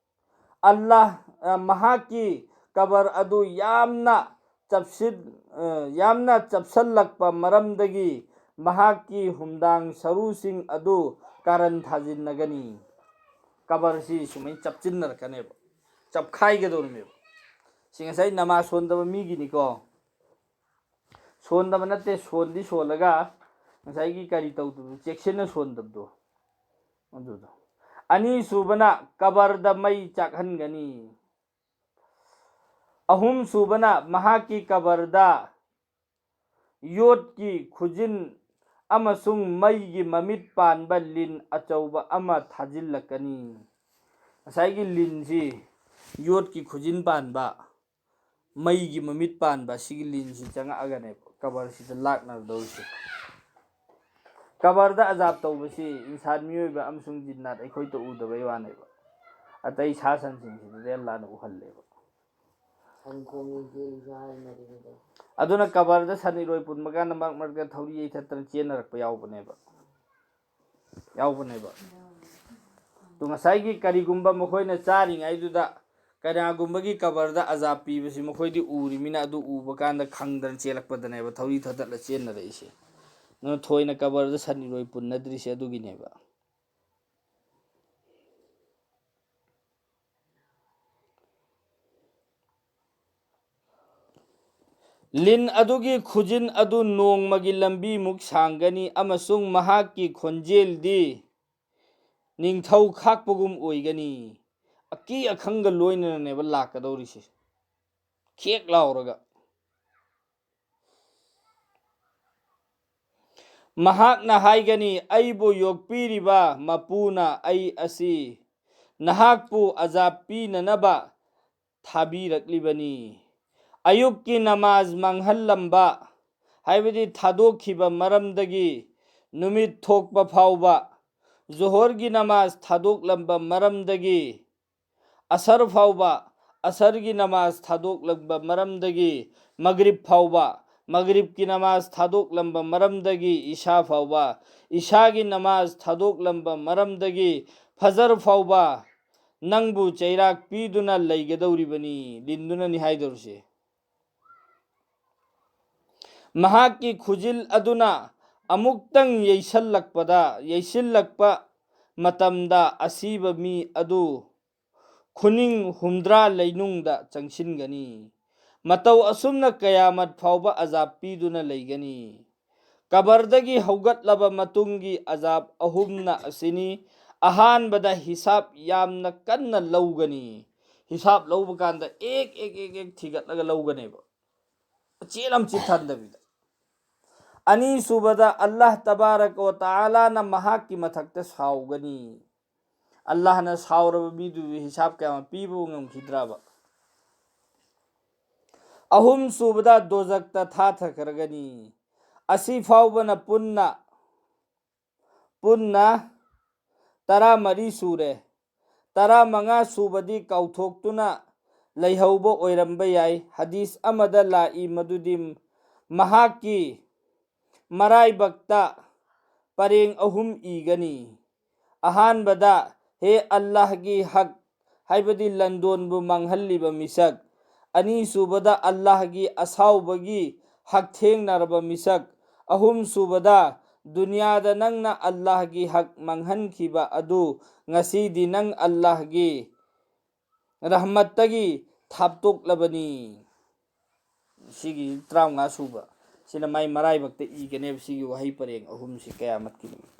ꯑꯜꯂꯥꯍ, ꯑ, ꯃꯍꯥꯛꯀꯤ ꯀꯕꯔ ꯑꯗꯨ ꯌꯥꯝꯅ ꯆꯞꯁꯤꯟ-, ꯑ, ꯌꯥꯝꯅ ꯆꯞꯁꯤꯜꯂꯛꯄ ꯃꯔꯝꯗꯒꯤ ꯃꯍꯥꯛꯀꯤ ꯍꯨꯝꯗꯥꯡ ꯁꯔꯨꯁꯤꯡ ꯑꯗꯨ ꯀꯥꯔꯟ ꯊꯥꯖꯤꯟꯅꯒꯅꯤ꯫ ꯀꯕꯔꯁꯤ ꯁꯨꯃꯥꯏꯅ ꯆꯞꯁꯤꯟꯅꯔꯛꯀꯅꯦꯕ, ꯆꯞꯈꯥꯏꯒꯗꯧꯔꯤꯅꯦꯕ꯫ ꯁꯤ ꯉꯁꯥꯏ ꯅꯃꯥꯖ ꯁꯣꯟꯗꯕ ꯃꯤꯒꯤꯅꯤꯀꯣ꯫ ꯁꯣꯟꯗꯕ ꯅꯠꯇꯦ, ꯁꯣꯟꯗꯤ ꯁꯣꯜꯂꯒ ꯉꯁꯥꯏꯒꯤ ꯀꯔꯤ ꯇꯧꯗꯕꯗꯣ, ꯆꯦꯛꯁꯤꯟꯅ ꯁꯣꯟꯗꯕꯗꯣ ꯑꯗꯨꯗꯣ꯫ ꯑꯅꯤꯁꯨꯕꯅ ꯀꯕꯔꯗ ꯃꯩ ꯆꯥꯛꯍꯟꯒꯅꯤ꯫ ꯑꯍꯨꯝꯁꯨꯕꯅ ꯃꯍꯥꯛꯀꯤ ꯀꯕꯔꯗ ꯌꯣꯠꯀꯤ ꯈꯨꯖꯤꯟ ꯑꯃꯁꯨꯡ ꯃꯩꯒꯤ ꯃꯃꯤꯠ ꯄꯥꯟꯕ ꯂꯤꯟ ꯑꯆꯧꯕ ꯑꯃ ꯊꯥꯖꯤꯜꯂꯛꯀꯅꯤ꯫ ꯉꯁꯥꯏꯒꯤ ꯂꯤꯟꯁꯤ ꯌꯣꯠꯀꯤ ꯈꯨꯖꯤꯟ ꯄꯥꯟꯕ, ꯃꯩꯒꯤ ꯃꯃꯤꯠ ꯄꯥꯟꯕ ꯑꯁꯤꯒꯤ ꯂꯤꯟꯁꯤ ꯆꯪꯉꯛꯑꯒꯅꯦꯕ ꯀꯕꯔꯁꯤꯗ ꯂꯥꯛꯅꯗꯧꯔꯤꯁꯦ꯫ ꯀꯕꯔꯗ ꯑꯖꯥꯕ ꯇꯧꯕꯁꯤ ꯏꯟꯁꯥꯟ ꯃꯤꯑꯣꯏꯕ ꯑꯃꯁꯨꯡ ꯖꯤꯟꯅꯥꯠ ꯑꯩꯈꯣꯏꯗ ꯎꯗꯕꯩ ꯋꯥꯅꯦꯕ꯫ ꯑꯇꯩ ꯁꯥ ꯁꯟꯁꯤꯡꯁꯤꯗꯗꯤ ꯑꯜꯂꯥꯅ ꯎꯍꯜꯂꯦꯕ꯫ ꯁꯟ ꯈꯣꯡꯉꯤ ꯆꯦꯜꯂꯤꯁꯨ ꯍꯥꯏꯅꯔꯤꯕꯗꯣ꯫ ꯑꯗꯨꯅ ꯀꯕꯔꯗ ꯁꯟ ꯏꯔꯣꯏ ꯄꯨꯟꯕ ꯀꯥꯟꯗ ꯃꯔꯛ ꯃꯔꯛꯇ ꯊꯧꯔꯤ ꯌꯩꯊꯠꯇꯅ ꯆꯦꯟꯅꯔꯛꯄ ꯌꯥꯎꯕꯅꯦꯕ꯫ ꯌꯥꯎꯕꯅꯦꯕ꯫ ꯑꯗꯨ ꯉꯁꯥꯏꯒꯤ ꯀꯔꯤꯒꯨꯝꯕ ꯃꯈꯣꯏꯅ ꯆꯥꯔꯤꯉꯩꯗꯨꯗ ꯀꯅꯥꯒꯨꯝꯕꯒꯤ ꯀꯕꯔꯗ ꯑꯖꯥꯕ ꯄꯤꯕꯁꯤ ꯃꯈꯣꯏꯗꯤ ꯎꯔꯤꯃꯤꯅ ꯑꯗꯨ ꯎꯕ ꯀꯥꯟꯗ ꯈꯪꯗꯅ ꯆꯦꯜꯂꯛꯄꯗꯅꯦꯕ ꯊꯧꯔꯤ ꯊꯠꯇꯠꯂ ꯆꯦꯟꯅꯔꯛꯏꯁꯦ꯫ ꯑꯗꯨꯅ ꯊꯣꯏꯅ ꯀꯕꯔꯗ ꯁꯟ ꯏꯔꯣꯏ ꯄꯨꯟꯅꯗ꯭ꯔꯤꯁꯦ ꯑꯗꯨꯒꯤꯅꯦꯕ꯫ ꯂꯤꯟ ꯑꯗꯨꯒꯤ ꯈꯨꯖꯤꯟ ꯑꯗꯨ ꯅꯣꯡꯃꯒꯤ ꯂꯝꯕꯤꯃꯨꯛ ꯁꯥꯡꯒꯅꯤ ꯑꯃꯁꯨꯡ ꯃꯍꯥꯛꯀꯤ ꯈꯣꯟꯖꯦꯜꯗꯤ ꯅꯤꯡꯊꯧ ꯈꯥꯛꯄꯒꯨꯝ ꯑꯣꯏꯒꯅꯤ꯫ ꯑꯀꯤ ꯑꯈꯪꯒ ꯂꯣꯏꯅꯅꯅꯦꯕ ꯂꯥꯛꯀꯗꯧꯔꯤꯁꯦ꯫ ꯈꯦꯛ ꯂꯥꯎꯔꯒ꯫ ꯃꯍꯥꯛꯅ ꯍꯥꯏꯒꯅꯤ, "ꯑꯩꯕꯨ ꯌꯣꯛꯄꯤꯔꯤꯕ ꯃꯄꯨꯅ ꯑꯩ ꯑꯁꯤ ꯅꯍꯥꯛꯄꯨ ꯑꯖꯥꯕ ꯄꯤꯅꯅꯕ ꯊꯥꯕꯤꯔꯛꯂꯤꯕꯅꯤ"꯫ ꯑꯌꯨꯛꯀꯤ ꯅꯃꯥꯖ ꯃꯥꯡꯍꯜꯂꯝꯕ, ꯍꯥꯏꯕꯗꯤ ꯊꯥꯗꯣꯛꯈꯤꯕ ꯃꯔꯝꯗꯒꯤ ꯅꯨꯃꯤꯠ ꯊꯣꯛꯄ ꯐꯥꯎꯕ, ꯖꯣꯍꯣꯔꯒꯤ ꯅꯃꯥꯖ ꯊꯥꯗꯣꯛꯂꯝꯕ ꯃꯔꯝꯗꯒꯤ ꯑꯁꯔ ꯐꯥꯎꯕ ꯑꯁꯔꯒꯤ ꯅꯃꯥꯖ ꯊꯥꯗꯣꯛꯂꯝꯕ ꯃꯔꯝꯗꯒꯤ ꯃꯒ꯭ꯔꯤꯕ ꯐꯥꯎꯕ, ꯃꯒ꯭ꯔꯤꯕꯀꯤ ꯅꯃꯥꯖ ꯊꯥꯗꯣꯛꯂꯝꯕ ꯃꯔꯝꯗꯒꯤ ꯏꯁꯥ ꯐꯥꯎꯕ, ꯏꯁꯥꯒꯤ ꯅꯃꯥꯖ ꯊꯥꯗꯣꯛꯂꯝꯕ ꯃꯔꯝꯗꯒꯤ ꯐꯖꯔ ꯐꯥꯎꯕ ꯅꯪꯕꯨ ꯆꯩꯔꯥꯛ ꯄꯤꯗꯨꯅ ꯂꯩꯒꯗꯧꯔꯤꯕꯅꯤ, ꯂꯤꯟꯗꯨꯅꯅꯤ ꯍꯥꯏꯗꯧꯔꯤꯁꯦ꯫ ꯃꯍꯥꯛꯀꯤ ꯈꯨꯖꯤꯜ ꯑꯗꯨꯅ ꯑꯃꯨꯛꯇꯪ ꯌꯩꯁꯜꯂꯛꯄꯗ, ꯌꯩꯁꯤꯜꯂꯛꯄ ꯃꯇꯝꯗ ꯑꯁꯤꯕ ꯃꯤ ꯑꯗꯨ ꯈꯨꯅꯤꯡ ꯍꯨꯝꯗ꯭ꯔꯥ ꯂꯩꯅꯨꯡꯗ ꯆꯪꯁꯤꯟꯒꯅꯤ꯫ ꯃꯇꯧ ꯑꯁꯨꯝꯅ ꯀꯌꯥꯃꯠ ꯐꯥꯎꯕ ꯑꯖꯥꯕ ꯄꯤꯗꯨꯅ ꯂꯩꯒꯅꯤ꯫ ꯀꯕꯔꯗꯒꯤ ꯍꯧꯒꯠꯂꯕ ꯃꯇꯨꯡꯒꯤ ꯑꯖꯥꯕ ꯑꯍꯨꯝꯅ ꯑꯁꯤꯅꯤ꯫ ꯑꯍꯥꯟꯕꯗ ꯍꯤꯁꯥꯕ ꯌꯥꯝꯅ ꯀꯟꯅ ꯂꯧꯒꯅꯤ꯫ ꯍꯤꯁꯥꯕ ꯂꯧꯕ ꯀꯥꯟꯗ ꯑꯦꯛ ꯑꯦꯛ ꯑꯦꯛ ꯑꯦꯛ ꯊꯤꯒꯠꯂꯒ ꯂꯧꯒꯅꯦꯕ, ꯆꯦꯠ ꯑꯃ ꯆꯤꯠ ꯊꯟꯗꯕꯤꯗ꯫ ꯑꯅꯤꯁꯨꯕꯗ, ꯑꯜꯂꯥꯍ ꯇꯕꯥꯔꯛ ꯋ ꯇꯥꯂꯥꯅ ꯃꯍꯥꯛꯀꯤ ꯃꯊꯛꯇ ꯁꯥꯎꯒꯅꯤ꯫ ꯑꯜꯂꯥꯍꯅ ꯁꯥꯎꯔꯕ ꯃꯤꯗꯨꯕꯨ ꯍꯤꯁꯥꯕ ꯀꯌꯥ ꯄꯤꯕ ꯉꯝꯈꯤꯗ꯭ꯔꯕ? ꯑꯍꯨꯝꯁꯨꯕꯗ, ꯗꯣꯖꯛꯇ ꯊꯥꯊꯈ꯭ꯔꯒꯅꯤ꯫ ꯑꯁꯤ ꯐꯥꯎꯕꯅ ꯄꯨꯟꯅ, ꯄꯨꯟꯅ ꯇꯔꯥꯃꯔꯤ ꯁꯨꯔꯦ꯫ ꯇꯔꯥꯃꯉꯥ ꯁꯨꯕꯗꯤ ꯀꯥꯎꯊꯣꯛꯇꯨꯅ ꯂꯩꯍꯧꯕ ꯑꯣꯏꯔꯝꯕ ꯌꯥꯏ꯫ ꯍꯗꯤꯁ ꯑꯃꯗ ꯂꯥꯛꯏ ꯃꯗꯨꯗꯤ ꯃꯍꯥꯛꯀꯤ ꯃꯔꯥꯏꯕꯛꯇ ꯄꯔꯦꯡ ꯑꯍꯨꯝ ꯏꯒꯅꯤ꯫ ꯑꯍꯥꯟꯕꯗ, ꯍꯦ ꯑꯜꯂꯥꯍꯒꯤ ꯍꯛ, ꯍꯥꯏꯕꯗꯤ ꯂꯟꯗꯣꯟꯕꯨ ꯃꯥꯡꯍꯜꯂꯤꯕ ꯃꯤꯁꯛ꯫ ꯑꯅꯤꯁꯨꯕꯗ, ꯑꯜꯂꯥꯍꯒꯤ ꯑꯁꯥꯎꯕꯒꯤ ꯍꯛꯊꯦꯡꯅꯔꯕ ꯃꯤꯁꯛ꯫ ꯑꯍꯨꯝꯁꯨꯕꯗ, ꯗꯨꯅꯤꯌꯥꯗ ꯅꯪꯅ ꯑꯜꯂꯥꯍꯒꯤ ꯍꯛ ꯃꯥꯡꯍꯟꯈꯤꯕ ꯑꯗꯨ ꯉꯁꯤꯗꯤ ꯅꯪ ꯑꯜꯂꯥꯍꯒꯤ ꯔꯍꯃꯠꯇꯒꯤ ꯊꯥꯞꯇꯣꯛꯂꯕꯅꯤ꯫ ꯁꯤꯒꯤ ꯇꯔꯥꯃꯉꯥ ꯁꯨꯕ ꯁꯤꯅ ꯃꯥꯏ ꯃꯔꯥꯏꯕꯛꯇ ꯏꯒꯅꯦꯕ, ꯁꯤꯒꯤ ꯋꯥꯍꯩ ꯄꯔꯦꯡ ꯑꯍꯨꯝꯁꯤ ꯀꯌꯥꯃꯠꯀꯤ ꯅꯨꯃꯤꯠ꯫